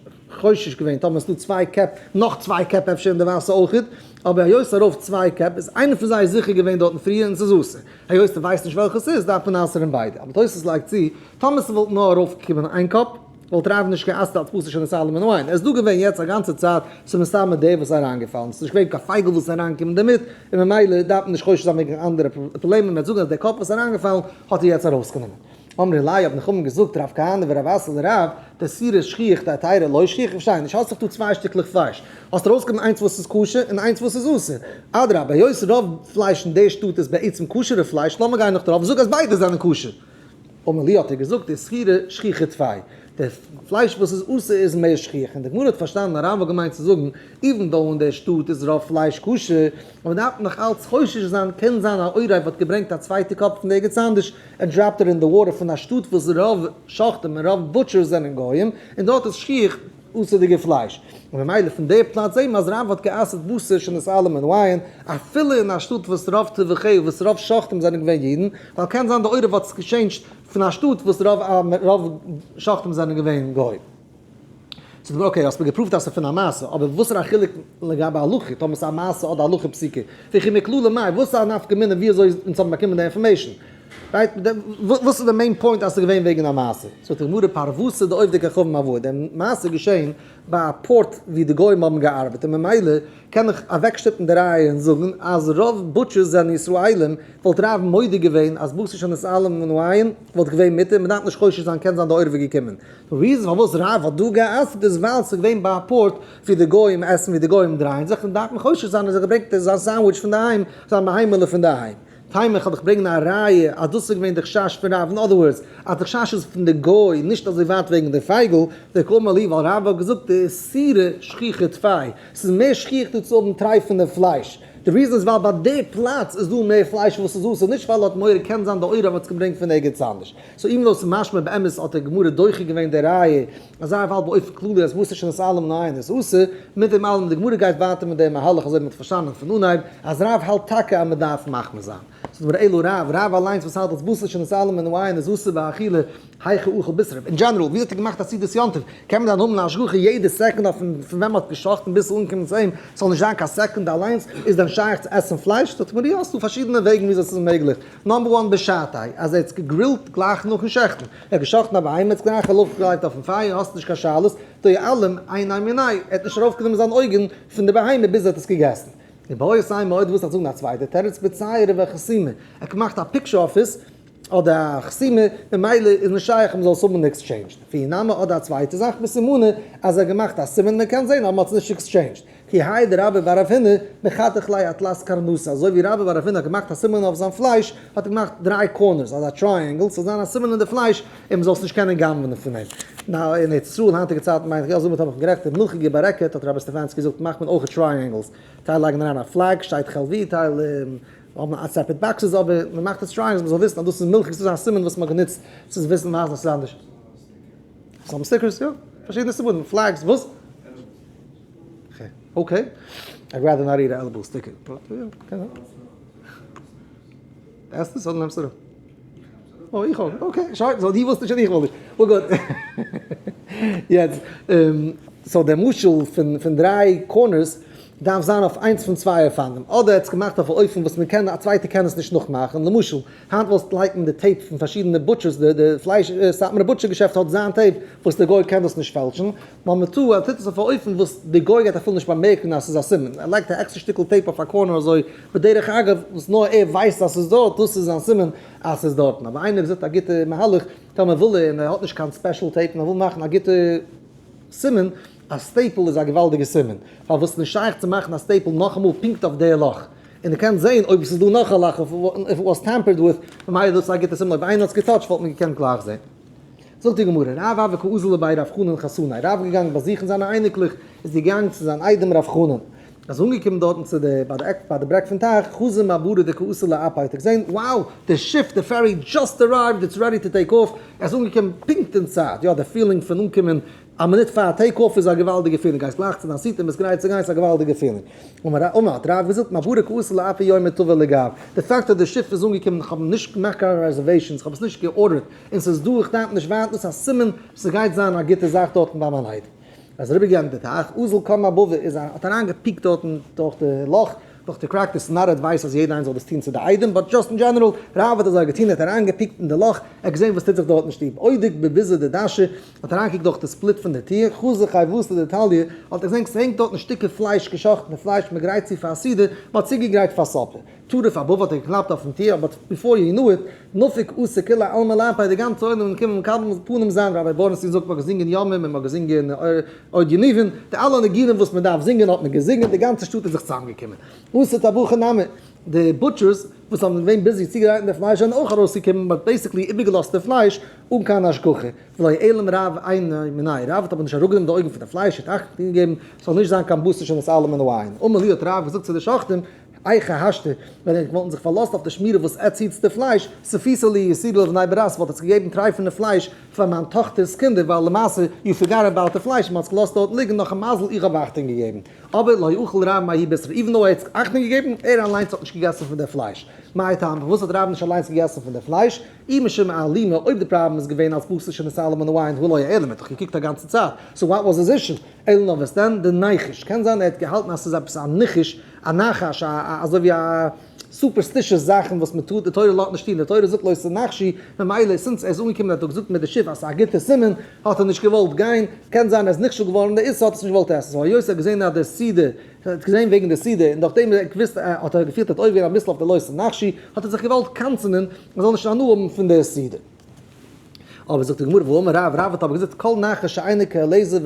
חושש געווען טאמער ס'דא צוויי קעפ, נאך צוויי קעפ אפשר אין די וואסער אויכעט, אבער היות ארויף צוויי קעפ איז איינער פון זיי זיכער געווען דארטן פריער און ס'איז אסור. היות דו ווייסט נישט וועלכע ס'איז דארף מען אסר'ן ביידע. אבער תוס' לייגט צו, טאמער ס'וואלט נאר ארויפגעקומען איין קאפ, וואלט רב נישט גע'אסר'ט אלס בשר שנתעלם מן העין. ער איז דא געווען יעצט א גאנצע צייט, ס'איז מסתמא דער וואס איז אריינגעפאלן, ס'איז נישט געווען קיין פייגל וואס איז אריינגעקומען דערמיט, און ממילא דארף מען נישט חושש זיין וועגן אנדערע פראבלעמען, מ'וועט זאגן אז דער קאפ וואס איז אריינגעפאלן האט ער יעצט ארויסגענומען. אמרי ליה האבן חכמים געזאגט רב כהנא ורב אסי לרב, דאיסורא שכיח דהיתרא לא שכיח, איך פארשטיי נישט, האסט דאך דא צוויי שטיקלעך פלייש, האסט ארויסגענומען איינס וואס איז כשר און איינס וואס איז אסור, אדרבה היות רוב פלייש אין די שטאט איז בעצם כשר'ע פלייש, לאמיר גיין נאך די רוב און זאג אז ביידע זענען כשר. אמר ליה האט ער געזאגט דאיסורא שכיחא טפי, די פלייש וואס איז אסור איז מער שכיח, און די גמרא האט פארשטאנען אז רב האט געמיינט צו זאגן even though אין די שטאט איז רוב פלייש כשר, אבער דארף מען נאך אלץ חושש זיין, קען זיין א עורב האט געברענגט א צווייטע קאפ פון ערגעץ אנדערש and dropped it in the water פון א שטאט וואס רוב שוחטים און רוב butchers זענען גוים, און דארט איז שכיח אסור'דיגע פלייש. און ממילא פון די פלאץ זעהן מיר אז רב האט גע'אסר'ט בשר שנתעלם מן העין, אפילו אין א שטאט וואס רוב טבחי וואס רוב שוחטים זענען געווען אידן, ווייל קען זיין די עורב האט עס געטשעינדזשט פון א שטאט וואס רוב שוחטים זענען געווען גוים. זאגט די גמרא okay האסט מיר געפראווט אז ס'איז פון א מעשה, אבער וואסערע א חילוק לגבי הלכה, טאמער ס'איז א מעשה אדער הלכה פסוקה, וכי מכללא מאי, וואס איז א נפקא מינה ווי אזוי אונז האבן באקומען די information? Right? וואס איז די main point אז ס'איז געווען וועגן א מעשה? זאגט די גמרא פרוותא דעובדי כוכבים הוו, די מעשה איז געשען ביי א port ווי די גוים האבן געארבעט און ממילא קען איך אוועקשטופן די ראיה און זאגן אז רוב butchers זענען ישראלים, וואלט רב מודה געווען אז בשר שנתעלם מן העין וואלט געווען מותר, מ'דארף נישט חושש זיין קען זיין די עורב איז געקומען. די reason פארוואס רב האט דא גע'אסר'ט איז ווייל ס'איז געווען ביי א port ווי די גוים עסן ווי די גוים דרייען זיך און דארף מען חושש זיין אז ער ברענגט זיין סענדוויטש פון די היים, זיין בהמה'לע פון די היים. תימא איך וועל דיך ברענגען א ראיה אז דאס איז געווען די חשש פון רב, in other words אז די חשש איז פון די גוי נישט אזוי ווייט וועגן די פייגל, דקאמר להו ווייל רב האט געזאגט דאיסורא שכיחא טפי, ס'איז מער שכיח דא צו האבן טרייפענע פלייש, די reason איז ווייל ביי די פלאץ איז דא מער פלייש וואס איז אסור, נישט ווייל ער האט מורא קען זיין די עורב האט עס געברענגט פון ערגעץ אנדערש. So even though ס'איז משמע באמת האט די גמרא דוחה געווען די ראיה אז זיי האלט באופן כללי אז בשר שנתעלם מן העין איז אסור, מיט דעם אלעם די גמרא גייט ווייטער מיט דעם מהלך אזוי ווי מ'האט פארשטאנען פון אנהייב אז רב האלט טאקע אז מ'דארף מחמיר זיין. זאגט די גמרא אלא רב, רב אליינס וואס האלט אז בשר שנתעלם מן העין איז אסור באכילה, היכי אכל בישרא. In general, ווי האט ער געמאכט א סעודת יום טוב? קען מען דען האבן א השגחה יעדע סעקונד אויף פון ווען מ'האט גע'שחט'ן ביז ס'זאל אנקומען צו אים, ס'זאל נישט זיין קיין סעקונד אליינס, איז דען שייך צו עסן פלייש? זאגט די גמרא יא, ס'דא פארשידענע וועגן וויאזוי ס'איז מעגליך. Number one בשעתי', אז ער האט עס געגרילט גלייך נאכן שעכטן, ער האט געשאכטן א בהמה, האט עס גלייך ארויפגעלייגט אויפן פייער, האסט נישט קיין שאלות, דאיעלם עיניה מיניה, ער האט נישט ארויפגענומען זיין אויגן פון די בהמה ביז ער האט עס געגעסן. איבעית אימא אויב דו ווילסט איך זאגן א צווייטע תירוץ בציירא וחתימה, ער האט געמאכט א picture אויף עס, אדער א חתימה, ממילא איז נישט שייך אז מען זאל עס האבן exchanged. ואי נמי אדער א צווייטע זאך בסימנא, אז ער האט געמאכט א סימן מען קען זען אז מען האט עס נישט exchanged. כי האי דרבה בר רב הונא מחתך ליה אתלת קרנתא, אזוי ווי רבה בר רב הונא האט געמאכט א סימן אויף זיין פלייש, האט ער געמאכט דריי corners, אזא triangle, ס'זאל זיין א סימן אין די פלייש, און מ'זאל עס נישט קענען גנב'נען פון אים. Now, אין ארץ ישראל היינטיגע צייטן מיין איך, יא זאג מיר טאמער איך בין גערעכט, די מילכיגע ברקת האט רבי סטעפאנסקי געזאגט מאכט מען אויך triangles, טייל לייגן אריין א flag, שטייט חלבי, טייל האבן א separate boxes, אבער מ'מאכט עס triangles מ'זאל וויסן אז דאס איז מילכיג, ס'איז א סימן וואס מ'האט גענוצט צו וויסן ווייזן אז ס'איז אנדערש. ס'האבן stickers, יא, פארשידענע סימנים, flags, וואס? Okay, I'd rather not eat a edible sticker, but יא, קען זיין. עסט עס אדער נעמסט אראפ? אוי איך אויך, okay, שוין, so דו ווילסט נישט און איך וויל נישט, we're good. יעצט, so דער משל פון דריי corners דארף זיין אויף איינס פון צוויי אופנים, אדער ער האט עס געמאכט אויף א אופן וואס מען קען, א צווייטער קען עס נישט נאכמאכן, למשל, היינט וואלסטו לייגן די tape פון פארשידענע butchers, די פלייש, סאטמארע butcher געשעפט האט זיין tape וואס די גוי קען דאס נישט פעלשן, number two, ער טוט עס אויף א אופן וואס די גוי גייט אפילו נישט באמערקן אז ס'איז א סימן, ער לייגט א עקסטער שטיקל tape אויף א corner אזוי בדרך אגב וואס נאר ער ווייסט אז ס'איז דארט, דאס איז זיין סימן אז ס'איז דארטן, אבער איינער וואס זוכט א גוטע מהלך, טאמער וויל ער און ער האט נישט קיין special tape און ער וויל מאכן א גוטע סימן, א staple איז א געוואלדיגע סימן, ווייל וואס נישט שייך צו מאכן א staple נאכאמאל פונקט אויף די לאך, און דו קענסט זען אויב עס איז דא נאך א לאך, if it was tampered with, ממילא דאס איז א גוטע סימן, אויב איינער האט עס געטאטשט וואלט מען געקענט גלייך זען. זאגט די גמרא, רב הוה קא אזיל לבי רב חנן חתניה, רב איז געגאנגען באזוכן זיינע אייניקלעך, איז געגאנגען צו זיין איידעם רב חנן, איז אנגעקומען דארטן צו די ביי די עק ביי די ברעג פון טייך, חזא מעברא דקאתי לאפיה, האט ער געזען, wow, די שיף, די ferry just arrived, it's ready to take off, ער איז אנגעקומען פונקט אין צייט, יא, די feeling פון אנקומען א מינוט פאר take off איז א געוואלדיגע feeling, גייסט גלייך צו דיין seat און ביסט גרייט צו גיין, ס'איז א געוואלדיגע feeling. אמר אמר האט רב געזאגט מעברא קאתי לאפיה יומא טבא ליגב, די פאקט אז די שיף איז אנגעקומען, איך האב נישט געמאכט קיין reservations, איך האב עס נישט געארדערט, און ס'איז דא, איך דארף נישט ווארטן, ס'איז א סימן ס'גייט זיין א גוטע זאך דארטן ביי מיין איידעם. אז אריבער געגאנגען די טייך, אזל קם אבבא איז א האט אריין געפיקט דארטן דורך די לאך, דורך די crack, דאס איז not advice אז יעדער איינער זאל דאס טון צו די איידעם, but just in general, רב האט אזוי געטון, ער האט אריין געפיקט אין די לאך, ער האט געזען וואס טוט זיך דארט אין שטוב, אודק בביזא דדשא, האט אריין געקוקט דורך די split פון די טיר, חזא חייבותא דתליא, האט ער געזען ס'הענגט דארטן שטיקער פלייש, געשאכטענע פלייש, מ'גרייט צו פאר א סעודה, מ'האט צוגעגרייט פאר supper. טרף אבבא האט ער געקלאפט אויפן טיר, but before you knew it, נפק אתא כולי עלמא לאפיה, די גאנצע עולם איז געקומען מקבל פנים זיין, ראביי בורנסטין זאגט מ'האט געזינגען ימים און מ'האט געזינגען עוד ינובון, די אלע ניגונים וואס מ'דארף זינגען האט מען געזינגען, די גאנצע שטאט איז זיך צוזאמגעקומען. אתו טבחי נמי, די butchers וואס האבן געווען busy צוגרייטן די פלייש זענען אויך ארויסגעקומען, מ'האט basically איבערגעלאזט די פלייש אן קיין השגחה, ולא העלים רב עיניה מיניה, רב האט אבער נישט אראפגענומען די אויגן פון די פלייש, ער האט אכטונג געגעבן ס'זאל נישט זיין קיין בשר שנתעלם מן העין, אמר להו האט רב געזאגט צו די שוחטים, איכו השתא, ווען ענק וואלטן זיך פארלאזט אויף די שמירה וואס עטץ היטס די פלייש, ספיתו להו איסורא לבני ברת וואלט עטץ געגעבן טרייפענע פלייש פאר מיין טאכטער'ס קינדער ווייל למעשה you forgot about די פלייש און מ'האט עס געלאזט דארט ליגן נאך א מזל איך האב אכטונג געגעבן. אבער לא אכל רב מההיא בישרא even though ער האט אכטונג געגעבן, ער אליינס האט נישט געגעסן פון די פלייש. מאי טעמא פארוואס האט רב נישט אליינס געגעסן פון די פלייש? אי משום איעלומי אויב די פראבלעם איז געווען אלס בשר שנתעלם מן העין הא לא העלים ער האט דאך געקוקט א גאנצע צייט so what was his issue? אלא נאר וואס דען? דניחוש. קען זיין ער האט געהאלטן אז ס'איז עפעס א ניחוש, א נחש, א א אזוי ווי א. superstitious זאכן וואס מען טוט, די תורה לאזט נישט טון, די תורה זאגט לא תנחשו, ממילא since ער איז אנגעקומען האט ער געזאגט מיט די שיף אז ס'איז א גוטע סימן, האט ער נישט געוואלט גיין, קען זיין ער איז נכשל געווארן אין די איסור האט ער עס נישט געוואלט עסן, so היות ער האט געזען אז די סעודה, ער האט געזען וועגן די סעודה, און דורכדעם ער האט געוואוסט האט ער געפילט ער האט עובר געווען אביסל אויף די לא תנחשו, האט ער זיך געוואלט קנס'ענען ער זאל נישט הנאה האבן פון די סעודה. אבער זאגט די גמרא והאמר רב, רב האט אבער געזאגט כל נחש שאינו כאליעזר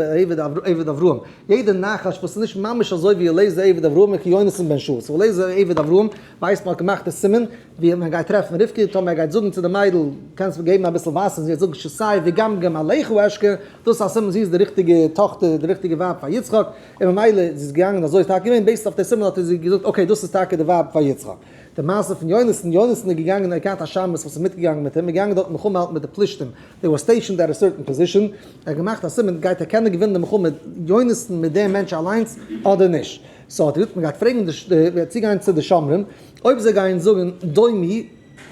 עבד אברהם, יעדע נחש וואס איז נישט ממש אזוי ווי אליעזר עבד אברהם איז כיונתן בן שאול, so אליעזר עבד אברהם ווייסט מען האט געמאכט די סימן ווי מען גייט טרעפן רבקה, טאמער ער גייט זאגן צו די מיידל קענסט מיר געבן אביסל וואסער, זי וועט זאגן שתה וגם גמליך אשקה, דאס איז א סימן זי איז די ריכטיגע טאכטער די ריכטיגע ווייב פאר יצחק, און ממילא זי איז געגאנגען אזוי איז טאקע געווען, based אויף די סימן האט זי געזאגט okay דאס איז טאקע די ווייב פאר יצחק. די מעשה פון יונתן, יונתן איז געגאנגען ער האט געהאט א שמש וואס איז מיטגעגאנגען מיט אים, איז געגאנגען דארט מלחמה האלטן מיט די פלישתים, they were stationed at a certain position, ער האט געמאכט א סימן גייט ער קענען געווינען די מלחמה יונתן מיט דעם מענטש אליינס אדער נישט, so האט ער געזאגט מען גייט פרעגן די מען גייט צוגיין צו די שומרים אויב זיי גייען זאגן דומו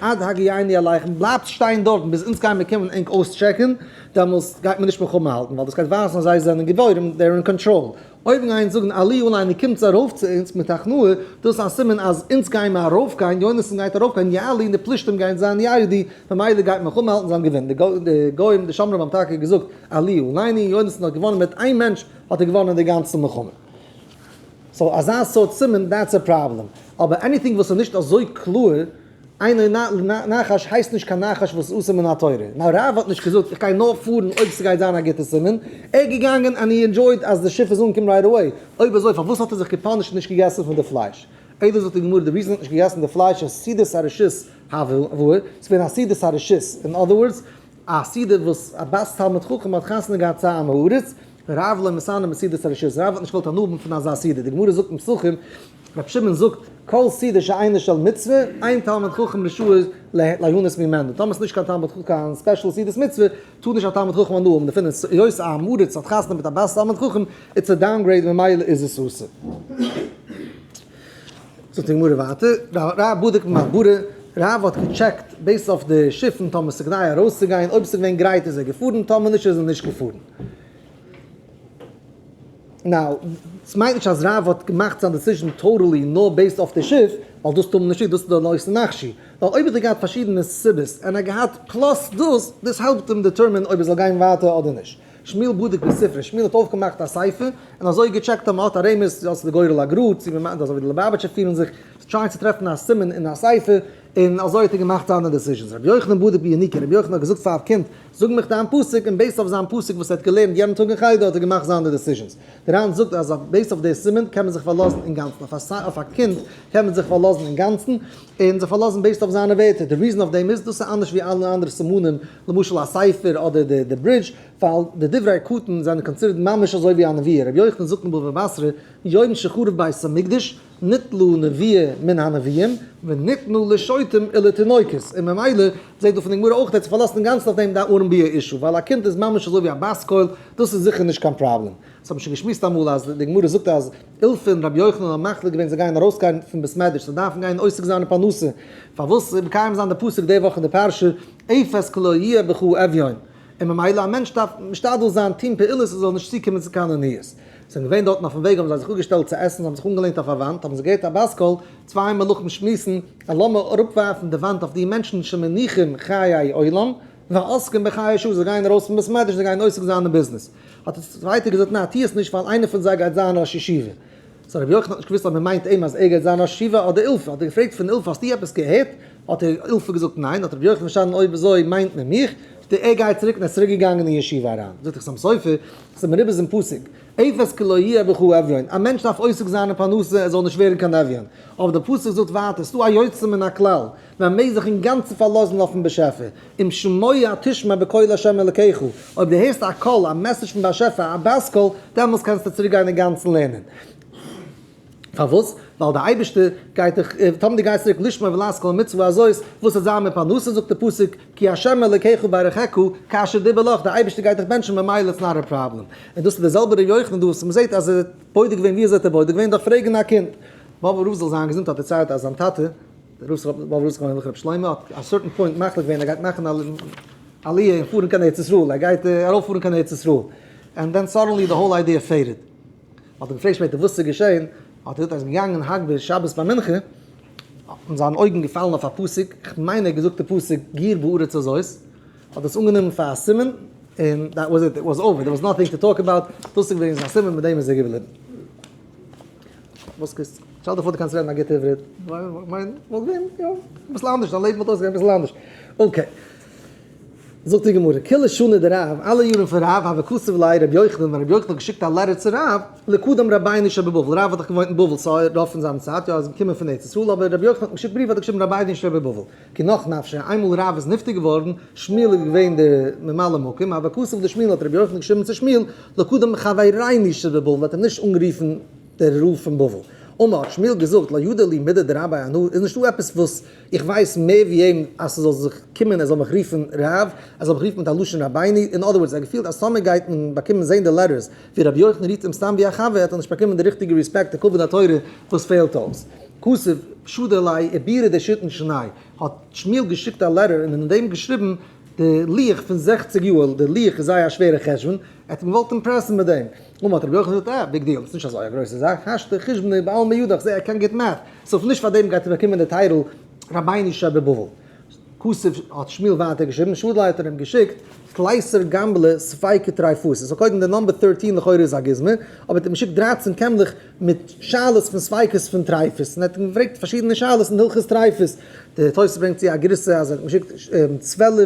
עד הגיענו אליכם בלייבטס שטיין דארטן ביז אונז גייען מיר קומען ענק אויסטשעקן, דעמאלס גייט מען נישט מלחמה האלטן ווייל דאס גייט ווייזן אז זיי זענען גיבורים, they are in control. אויב גייען זאגן עלו עלינו קומטס ארויף צו אונז מיט הכנעה, דאס איז א סימן אז אונז גייען מיר ארויפגיין, יונתן גייט ארויפגיין, יעלו און די פלישתים גייען זיין ירדו, ממילא גייט מלחמה האלטן זיי האבן געוואונען. די גוים די שומרים האבן טאקע געזאגט עלו עלינו, יונתן האט געוואונען מיט איין מענטש האט ער געוואונען די גאנצע מלחמה. so אזא סארט סימן that's a problem. אבער anything וואס איז נישט אזוי קלאר, אינו נחש הייסט נישט קיין נחש וואס איז אסור מן התורה. נאר רב האט נישט געזאגט איך גיי נאר פארן אויב ס'גייט זיין א גוטע סימן. ער איז געגאנגען and he enjoyed אז די שיף איז אנגעקומען right away. אויב אזוי פארוואס האט ער זיך גע punish ט און נישט געגעסן פון די פלייש? אלא זאגט די גמרא די reason ער האט נישט געגעסן די פלייש איז סעודת הרשות הוה, ס'איז געווען א סעודת הרשות, in other words א סעודה וואס א בת תלמיד חכם האט חתונה געהאט צו א עם הארץ, רב לא מתהנה מסעודת הרשות, רב האט נישט געוואלט הנאה האבן פון אזא סעודה, די גמרא זאגט אין פסחים, רבי שמעון זאגט, כל סעודה שאינה של מצוה, אין תלמיד חכם רשאי ליהנות ממנה, טאמער ס'איז נישט קיין תלמיד חכם קיין special סעודת מצוה, טאר נישט א תלמיד חכם הנאה האבן דערפון, און היות א עם הארץ האט חתונה מיט א בת תלמיד חכם, it's a downgrade ממילא איז עס אסור. זאגט די גמרא ווייטער, רב בדק במעברה, רב האט געטשעקט based אויף די שיפן טאמער ס'איז כדאי ארויסצוגיין, אויב ס'איז געווען גרייט איז ער געפארן, טאמער נישט איז ער נישט געפארן. now, ס'מיינט נישט אז רב האט געמאכט זיין decision totally נאר based אויף די שיף, ווייל דאס טאר מען נישט טון, דאס איז די לא תנחשו. ווייל אויב האט ער געהאט פארשידענע סיבות און ער האט געהאט plus דאס, דאס העלפט אים determine אויב ער זאל גיין ווייטער אדער נישט. שמואל בדק בספרא, שמואל האט אויפגעמאכט א ספר, און אזוי געטשעקט אז מ'האט א רמז, צו דאס איז די גורל הגרא, צו מ'מיינט אזוי ווי די ליובאוויטשער פירן זיך, try ען צו טרעפן א סימן אין א ספר, און אזוי האט ער געמאכט זיינע decisions. רבי יוחנן בדק ביניקה, רבי יוחנן האט געזאגט פאר א קינד, זאג מיך דיין פסוק, און based אויף זיין פסוק וואס ער האט געלערנט יענעם טאג אין חדר האט ער געמאכט זיינע decisions. דער ר"ן זאגט אז based אויף די סימן קען מען זיך פארלאזן אינגאנצן, אויף א קינד קען מען זיך פארלאזן אינגאנצן, און זיך פארלאזן based אויף זיינע ווערטער, די reason אויף דעם איז, דאס איז אנדערש ווי אלע אנדערע סימנים, למשל א ספר אדער די ברידזש, ווייל די דברי קטן זענען considered ממש אזוי ווי א נבואה, רבי יוחנן זאגט אין בבא בתרא, יום שחרב בית המקדש, ניטלה נבואה מן הנביאים, וניתנה לשוטים ולתינוקות, און ממילא זעט דא פון די גמרא אויך אז צו פארלאזן אינגאנצן אויף דעם די ארון ביאה issue, ווייל א קינד איז ממש אזוי ווי א בת קול, דאס איז זיכער נישט קיין פראבלעם. דאס האבן שוין געשמועסט אמאל אז די גמרא זאגט אז אילפא און רבי יוחנן האבן מחליט געווען זיי גייען ארויסגיין פון בית מדרש, זיי דארפן גיין עוסק זיין אין פרנסה, פארוואס מקיים זיין די פסוק די וואך אין די פרשה, אפס כי לא יהיה בך אביון, און ממילא א מענטש דארף משתדל זיין טון פעולות עס זאל נישט צוקומען צו קיין עניות. זיי זענען געווען דארטן אויפן וועג האבן זיי זיך אפגעשטעלט צו עסן, זיי האבן זיך אנגעלענט אויף א וואנט, האבן זיי געהערט א בת קול, צוויי מלאכים שמועסן, אז לאמיר אראפווארפן די וואנט אויף די מענטשן שמניחים חיי עולם, ועוסקים בחיי שעה, זיי גייען ארויס פון בית מדרש, זיי גייען עוסק זיין אין ביזנעס. האט דער צווייטער געזאגט, ניין, טו עס נישט, ווייל איינער פון זיי גייט זיין ראש ישיבה. so רבי יוחנן האט נישט געוואוסט אויב מען מיינט אים אז ער גייט זיין ראש ישיבה אדער אילפא, האט ער געפרעגט פון אילפא האסטו עפעס געהערט? האט אילפא געזאגט ניין, האט רבי יוחנן פארשטאנען אויב אזוי מיינט מען מיך, זאגט ער ער גייט צוריק און ער איז צוריק געגאנגען אין ישיבה אריין. זאגט דער חתם סופר, ס'איז מרומז אין פסוק, אפס כי לא יהיה בך אביון, א מענטש דארף עוסק זיין אין פרנסה ער זאל נישט ווערן קיין אביון, אבער דער פסוק זאגט ווייטער, ס'דא א יוצא מן הכלל, מען מעג זיך אינגאנצן פארלאזן אויפן באשעפער, אם שמוע תשמע בקול ה' אלקיך, אויב דו הערסט א קול, א message פון באשעפער, א בת קול, דעמאלס קענסטו צוריק גיין אינגאנצן לערנען. פארוואס? ווייל דער אייבערשטער גייט דיך, טאמער דו גייסט צוריק לשמור ולעשות כל המצוה הזאת, וואס וועט זיין מיט פרנסה, זאגט דער פסוק, כי ה' אלקיך ברכך כאשר דיבר לך, דער אייבערשטער גייט דיך בענטשן ממילא it's not a problem. און דאס איז דער זעלבער ר' יוחנן דא וואס מען זעט אז ער האט בודק געווען, ווי אזוי האט ער בודק געווען? דורך פרעגן א קינד. באבוב רב זאל זיין געזונט האט דערציילט אז זיין טאטע, ר' ר' שלמה האט א certain point מחליט געווען ער גייט מאכן א עליה און פארן קיין ארץ ישראל, ער גייט ארויף פארן קיין ארץ ישראל, and then suddenly the whole idea faded. האט ער געפרעגט שפעטער וואס איז געשען, האט ער געזאגט אז ער איז געגאנגען הגבה שבת ביי מנחה, זיין אויגן געפאלן אויף א פסוק, כ'מיין ער האט געזאגט די פסוק גור בארץ הזאת, האט דאס אנגענומען פאר א סימן, און that was it, it was over, there was nothing to talk about, דאס איז געווען זיין סימן, מיט דעם איז ער געבליבן. וואס קענסט, שטעל דיר פאר דו קענסט רעדן א גוטע עברית, כ'מיין, וואלט געווען, יא, אביסל אנדערש, דיין לעבן וואלט אויסגעזען אביסל אנדערש. okay. זאגט די גמרא, כולה שני דרב, אלע יארן פון רב, הוה כתב ליה רבי יוחנן, ווען רבי יוחנן האט געשיקט א letter צו רב, לקדם רבינו שבבבל, רב האט דאך געוואוינט אין בבל סא רוב פון זיין צייט, יא ער איז געקומען פון ארץ ישראל, אבער רבי יוחנן האט געשיקט בריוו האט ער געשריבן רבינו שבבבל, כי נח נפשיה, איינמאל רב איז נפטר געווארן, שמואל איז געווען די ממלא מקום, הוה כתב לשמואל האט רבי יוחנן געשריבן צו שמואל, לקדם חברינו שבבבל, האט אים נישט אנגערופן דער רב פון בבל. אמר האט שמואל געזאגט, לא ידע לי מידי דרבי אנא, איז נישטא עפעס וואס איך ווייס מער ווי אים אז ס'זאל זיך קומען ער זאל מיך רופן רב, ער זאל מיך רופן מיט א לשון רבינו, in other words ער האט געפילט אז טאמער גייט מען באקומען זעהן די letters ווי רבי יוחנן רופט אים סתם ווי א חבר האט ער נישט באקומען די ריכטיגע respect און כבוד התורה וואס פעלט אויס. כתב שדר ליה עיבורא דשיתין שני האט שמואל געשיקט א letter און אין דעם געשריבן די לוח פון 60 יאר, די לוח איז זייער א שווערע חשבון, ער האט אים געוואלט impress ן מיט דעם. אמר האט רבי יוחנן געזאגט אה, big deal, ס'איז נישט אזוי א גרויסע זאך, השתא חושבנא בעלמא ידע, כ'זע ער קען גוט math, so נישט פאר דעם גייט ער באקומען די title רבינו שבבבל. כתב האט שמואל ווייטער געשריבן, שדר ליה האט ער אים געשיקט תליסר גמלי ספיקא טריפתא, so קודם די number 13 לכאורה איז א גוזמא, אבער האט אים געשיקט 13 קעמלעך מיט שאלות פון ספיקות פון טריפות, און ער האט אים געפרעגט פארשידענע שאלות אין הלכות טריפות, די תוס' ברענגט צו א גירסא אז ער האט אים געשיקט 12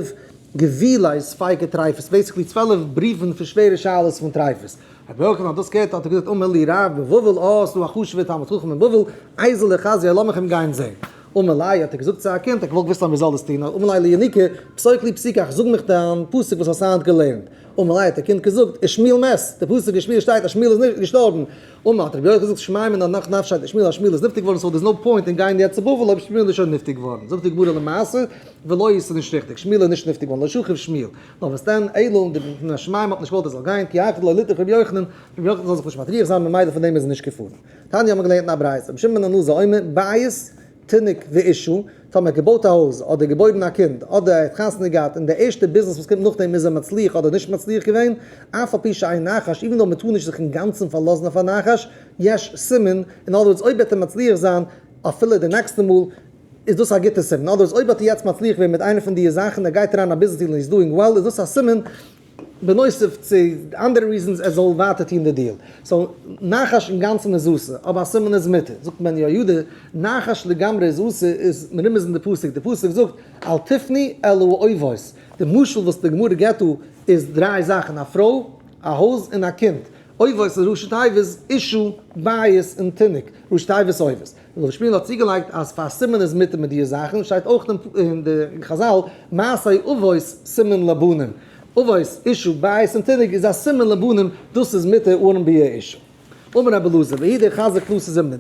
גווילי ספיקא טריפות, basically 12 בריוון פון שווערע שאלות פון טריפות. רבי יוחנן האט דאס געהערט האט ער געזאגט אמר לי רב בבבל אה ס'דא א חשוב'ער תלמיד חכם אין בבל, איזיל איחזייה לאמיך אים גיין זעהן. אמר ליה האט ער געזאגט צו א קינד, ער האט געוואלט וויסן אז מ'זאל עס טון, אמר ליה לינוקא, פסוק לי פסוקך, זאג מיך דיין פסוק וואס האסט היינט געלערנט. אמר ליה האט דער קינד געזאגט, ושמואל מת, די פסוק אין שמואל שטייט אז שמואל איז נישט געשטארבן. אמר האט רבי יוחנן געזאגט שמע מינה נח נפשיה דשמואל אז שמואל איז נפטר געווארן so there's no point אין גיין יעצט צו בבל אויב שמואל איז שוין נפטר געווארן. זאגט די גמרא למעשה ולא איז נישט ריכטיג, שמואל איז נישט נפטר געווארן, לא שכיב שמואל. נאר וואס דען, אלא און די מן השמים האט נישט געוואלט ער זאל גיין, כי היכי דלא ליטרח רבי יוחנן, רבי יוחנן זאל זיך נישט מטריח זיין ממילא פון דעם איז ער נישט געפארן. תניא האט מען געלערנט אין א ברייתא, רבי שמעון בן אלעזר אומר, בית, תינוק ואשה, טאמער ער האט געבויט א הויז, אדער געבוירן א קינד, אדער ער האט חתונה געהאט, און די ערשטע ביזנעס וואס קומט נאכדעם איז ער מצליח אדער נישט מצליח געווען, אף על פי שאין נחש, even though מען טאר נישט זיך אינגאנצן פארלאזן אויף א נחש, יש סימן, in other words אויב וועט ער מצליח זיין אפילו די נעקסטע מאל, איז דאס א גוטע סימן, אדער אויב האט ער יעצט מצליח געווען מיט איינע פון די זאכן, ער גייט אריין א ביזנעס deal און איז doing well, איז דאס א סימן, בנוסף צו אנדערע reasons ער זאל ווייטער טון די deal. so, נחש אינגאנצן איז אסור, אבער א סימן איז מותר. זאגט בן יהוידע, נחש לגמרי איז אסור איז מרומז אין די פסוק, די פסוק זאגט, אל תפנו אל האובות. די משל וואס די גמרא געבט דא איז דריי זאכן, א פרוי, א הויז און א קינד. אובות איז ראשי תיבות אשה, בית און תינוק, ראשי תיבות אובות. ר' שמואל האט צוגעלייגט אז פאר סימן איז מותר מיט די זאכן, שטייט אויך אין די חזל, מעשי אבות סימן לבנים, אבות, אשה, בית און תינוק איז א סימן לבנים, דאס איז מותר אן ביאת אשה. אמר רבי אלעזר, והוא דחזק תלתא זימני,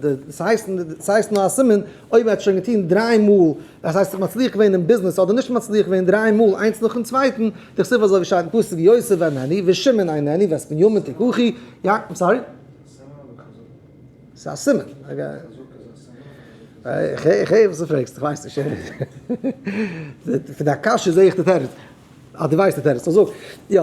ס'הייסט נאר א סימן אויב ער האט שוין געטון דריי מאל, דאס הייסט מצליח געווען אין ביזנעס אדער נישט מצליח געווען דריי מאל איינס נאכן צווייטן, דכתיב אזוי ווי שטייט אין פסוק יוסף איננו ושמעון איננו ואת בנימין תקחו, יא, I'm sorry? ס'איז א סימן. איך הער וואס דו פרעגסט, איך ווייס נישט. פון די קשיא זעה איך די תירוץ. אז דו ווייסט די תירוץ, so זאג. יא,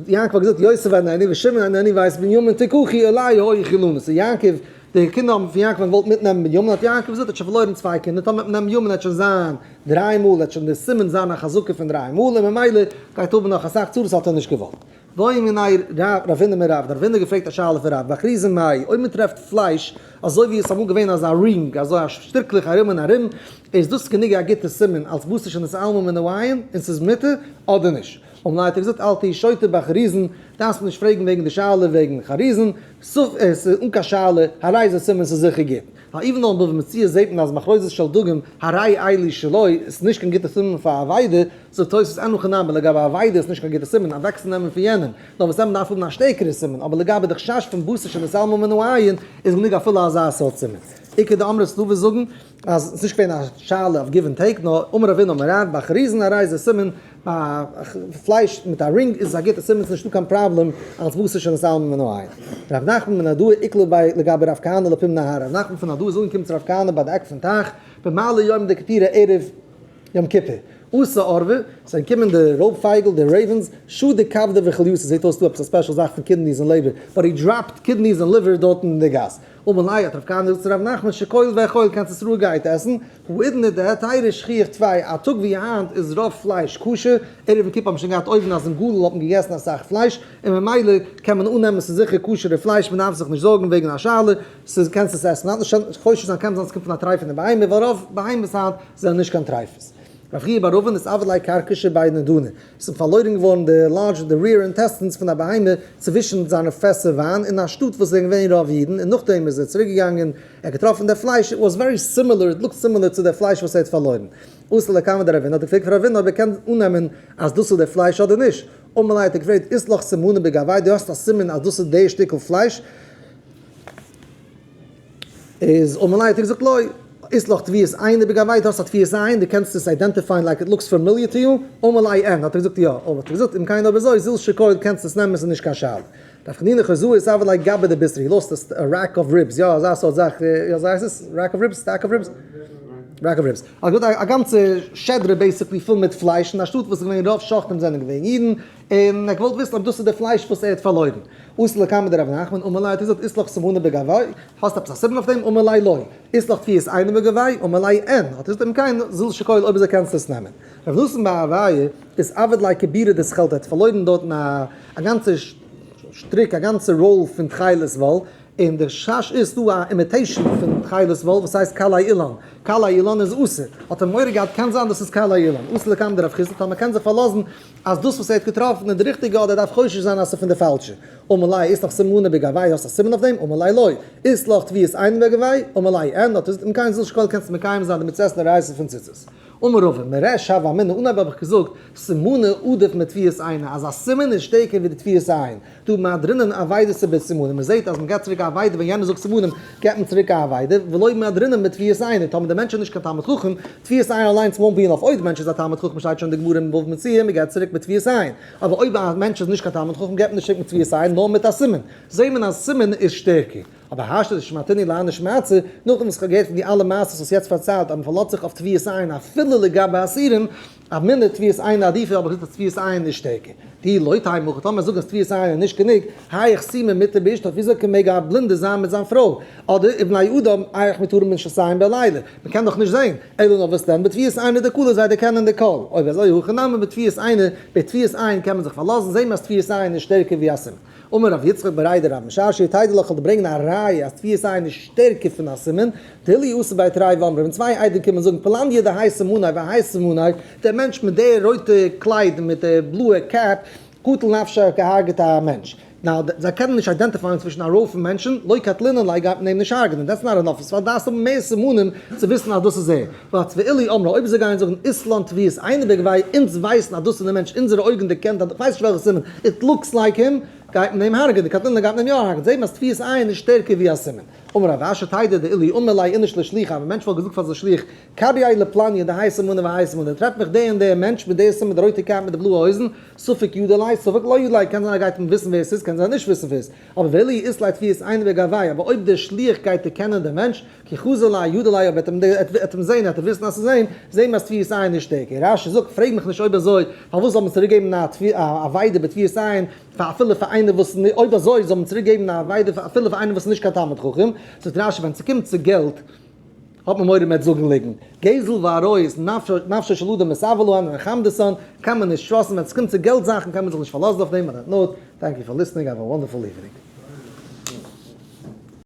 יעקב האט געזאגט יוסף איננו ושמעון איננו ואת בנימין תקחו אלי היו חילונות. so יעקב, די קינדער האבן פון יעקב געוואלט מיטנעמען בנימין, האט יעקב געזאגט, ער האט שוין פארלוירן צוויי קינדער, טאמער וועט מען נעמען בנימין וועט שוין זיין דריי מאל, וועט שוין די סימן זיין א חזקה פון דריי מאל, און ממילא גייט האבן נאך אסאך צרות האט ער נישט געוואלט. בעו מיניה רבינא מרב, דער רבינא געפרעגט א שאלה פון רב, בחרוזין מהו, אויב מען טרעפט פלייש אזוי ווי עס איז אמאל געווען אזא ring, אזוי א שטיקלעך ארום און ארום, איז דאס גענוג א גוטע סימן אלס בשר שנתעלמה מן העין און ס'איז מותר, אדער נישט? אמר ליה האט ער געזאגט אל תהי שוטה בחרוזין, דארפסט מיר נישט פרעגן וועגן די שאלה וועגן חרוזין, ס'איז אן קיין שאלה, הרי זה סימן ס'איז זיכער גוט. ווייל even though אין בבא מציעא זעט מען אז מחרוזת של דגים הרי אלו שלו איז נישט קיין גוטע סימן פאר אבידה, זאגט תוס' אין הכי נמי לגבי אבידה איז נישט קיין גוטע סימן אוועקצונעמען פון יענעם, נאר וואס דען מ'דארף האבן א שטערקערע סימן, אבער לגבי די חשש פון בשר שנתעלמה מן העין איז גענוג אפילו אזא סארט סימן. איכא דאמרי ס'דא וואס זאגן אז ס'איז נישט געווען א שאלה אויף give and take נאר אמר רבינא אמר רב בחרוזין הרי זה סימן ביי פלייש מיט א ring איז עס א גוטע סימן ס'איז נישטא קיין פראבלעם אלס בשר שנתעלמה מן העין. ר' נחמן מנהרדעא איקלע ביה לגבי רב כהנא לפום נהרא, ר' נחמן פון נהרדעא איז אנגעקומען צו רב כהנא ביי די עק פון טייך במעלי יומא דכיפורי ערב יום כיפור. אתא עורבא, ס'זענען געקומען די רויב פייגל, די ravens, שדו כבדא וכלייתא, זעט אויס דא עפעס א special זאך פון kidneys און לעבער, but he dropped kidneys און liver דארטן אין די גאס. אמר ליה האט רב כהנא געזאגט צו רב נחמן שקול ואכול קענסט עס רואיגערהייט עסן, האידנא דהתירא שכיח טפי, א טאג ווי היינט איז רוב פלייש כשר, ערב יום כיפור האט מען שוין געהאט אויבן אז אין גליל האט מען געגעסן אסאך פלייש, און ממילא קען מען אננעמען ס'איז זיכער כשר'ע פלייש מען דארף זיך נישט זארגן וועגן א שאלה, ס'איז קענסט עס עסן, מ'דארף נישט חושש זיין קען זיין ס'קומט פון א טרייפענע בהמה ווייל רוב בהמות היינט זענען נישט קיין טרייפות. רב חייא בר אבין איתעביד ליה כרכשא בי נדני, ס'איז פארלוירן געווארן די large די rear intestines פון א בהמה צווישן זיינע פעסער וויין אין א שטאט וואס זענען געווען רוב אידן און נאכדעם איז ער צוריק געגאנגען ער האט געטראפן די פלייש it was very similar it looked similar צו די פלייש וואס ער האט פארלוירן. אתא לקמיה דרבינא האט ער געפרעגט פון רבינא אויב ער קען אננעמען אז דאס איז די פלייש אדער נישט. אמר ליה האט ער געפרעגט אית לך סימנא בגויה דו האסט א סימן אז דאס איז די שטיקל פלייש? איז אמר ליה האט ער געזאגט לא אית לך טביעת עינא בגויה דו האסט א טביעת עין דו קענסט עס identify ען like it looks familiar to you, אמר ליה אין האט ער געזאגט יא, אבער האט ער געזאגט אם כן אויב אזוי זיל שקול קענסט עס נעמען ס'איז נישט קיין שאלה. רב חנינא חוזאה איתעביד ליה גבא דבישרא he lost a rack of ribs יא אזא סארט זאך יא אזוי הייסט עס rack of ribs stack of ribs rack of ribs האט געהאט א גאנצע שדרה basically פול מיט פלייש אין א שטאט וואס איז געווען רוב שוחטים זענען געווען אידן און ער האט געוואלט וויסן אויב דאס איז די פלייש וואס ער האט פארלוירן. אתא לקמיה דרב נחמן, אמר ליה האט ער געזאגט אית לך סימנא בגויה, האסט עפעס א סימן אויף דעם? אמר ליה לא. אית לך טביעת עינא בגויה? אמר ליה אין. האט ער געזאגט אם כן זיל שקול אויב אזוי קענסטו עס נעמען. רב נתן בר אביי איתעביד ליה כבירא דתכלתא, ער האט פארלוירן דארטן א גאנצע שטריק, א גאנצע roll פון תכלת וואל, און די חשש איז דא א imitation פון תכלת וואל וואס הייסט קלעי אילן, קלעי אילן איז אסור, האט ער מורא געהאט קען זיין דאס איז קלעי אילן, אתא לקמיה דרב חסדא טאמער קען זיך פארלאזן אז דאס וואס ער האט געטראפן איז די ריכטיגע אדער ער דארף חושש זיין אז ס'איז פון די פאלשע, אמר ליה אית לך סימנא בגויה האסט א סימן אויף דעם? אמר ליה לא, אית לך טביעת עינא בגויה? אמר ליה אין, האט ער געזאגט אם כן זיל שקול קענסטו מקיים זיין די מצות דאורייתא פון ציצית. אמר רבא, מריש הוה אמינא אנהייב האב איך געזאגט סימנא עדיף מטביעת עינא אז א סימן איז שטערקער ווי די טביעת עין, דהא מהדרינן אבידתא בסימנים, מען זעט אז מען געבט צוריק א אבידה ווען יענער זאגט סימנים געבט מען צוריק א אבידה, ולא מהדרינן בטביעת עינא, טאמער דער מענטש איז נישט קיין תלמיד חכם, טביעת עין אליינס won't be enough, אויב די מענטש איז א תלמיד חכם שטייט שוין אין די גמרא אין בבא מציעא מען געבט צוריק מיט טביעת עין, אבער אויב א מענטש איז נישט קיין תלמיד חכם געבט מען נישט צוריק מיט טביעת עין נאר מיט א סימן, זעט מען אז סימן איז שטערקער. אבער השתא דשמעתינהו להני שמעתתא, נאכדעם וואס איך האב געהערט פון די אלע מעשות וואס יעצט פארציילט אז מען פארלאזט זיך אויף טביעת עין אפילו לגבי אסירים, אמינא טביעת עינא עדיפא האב איך געזאגט אז טביעת עין איז שטערקער. דאי לא תימא הכי טאמער זאגן אז טביעת עין איז נישט גענוג, היאך סומא מותר באשתו וויאזוי קען מעג א בלינדער זיין מיט זיין פרוי? אדער ובני אדם היאך מותרים בנשותיהם בלילה? מען קען דאך נישט זען. אלא נאר וואס דען בטביעת עינא דקלא זיי דערקענען די קול. אויב אזוי הכא נמי בטביעת עינא, בטביעת עין קען מען זיך פארלאזן, זעהן מיר אז טביעת עין איז שטערקער ווי א סימן. אמר רב יצחק בריה דרב משרשיא תדע לך כ'וועל דיר ברענגען א ראיה אז טביעת עין איז שטערקער פון א סימן, דאילו אתו בי תרי ואמרי ווען צוויי עדים קומען זאגן פלניא דהאי סימניה והאי סימניה, דער מענטש מיט די רויטע קלייד און מיט די בלויע cap קטל נפשיה האט געהארגעט א מענטש, now זיי קענען נישט identify ען צווישן א רוב פון מענטשן, לא קטלינן ליה גייט מען אים נישט הרג'נען, that's not enough, עס דארף האבן מער סימנים צו וויסן אז דאס איז ער, but ואילו אמרי אויב זיי גייען זאגן אית לן טביעת עינא בגויה אונז ווייסן אז דאס איז דער מענטש אונזערע אויגן דערקענט אז כ'ווייס נישט וועלכע סימן, it looks like him, גייט מען אים הרג'ענען, קטלינן גייט מען אים יא הרג'ענען, זעהט מען אז טביעת עין איז שטערקער ווי א סימן. אמר רב אשי תדע דאילו אמר ליה איניש לשליחא, א מענטש וואלט געזאגט פאר זיין שליח, קרייה לפלניא דהאי סימנא והאי סימנא, טרעף מיך דער און דער מענטש מיט דער סימן, די רויטע cap מיט די בלויע הויזן, ספק ידע ליה, ספק לא ידע ליה, קען זיין ער גייט וויסן ווער עס איז, קען זיין נישט וויסן ווער עס איז, אבער ואילו אית ליה טביעת עינא בגויה, אבער אויב דער שליח גייט דערקענען דעם מענטש, כי חזי ליה ידע ליה, אויב ער וועט אים זען, וועט ער וויסן אז ס'איז אים, זעהן מיר אז טביעת עין איז שטערקער. רש"י זאגט, פרעג מיך נישט אויב אזוי, פארוואס זאל מען צוריק געבן א אבידה בטביעת עין, פאר אפילו פאר איינער וואס, אויב אזוי זאל מען צוריק געבן א אבידה אפילו פאר איינער וואס איז נישט קיין תלמיד חכם, זאגט רש"י ווען ס'קומט צו געלט, האט מען מורא מ'וועט זאגן ליגנט. גזל ועריות, נפשו של אדם מתאוה להן און חמדתן, קען מען נישט trust ן, ווען ס'קומט צו געלט זאכן קען מען זיך נישט פארלאזן אויף דעם, on that note, thank you for listening, have a wonderful evening.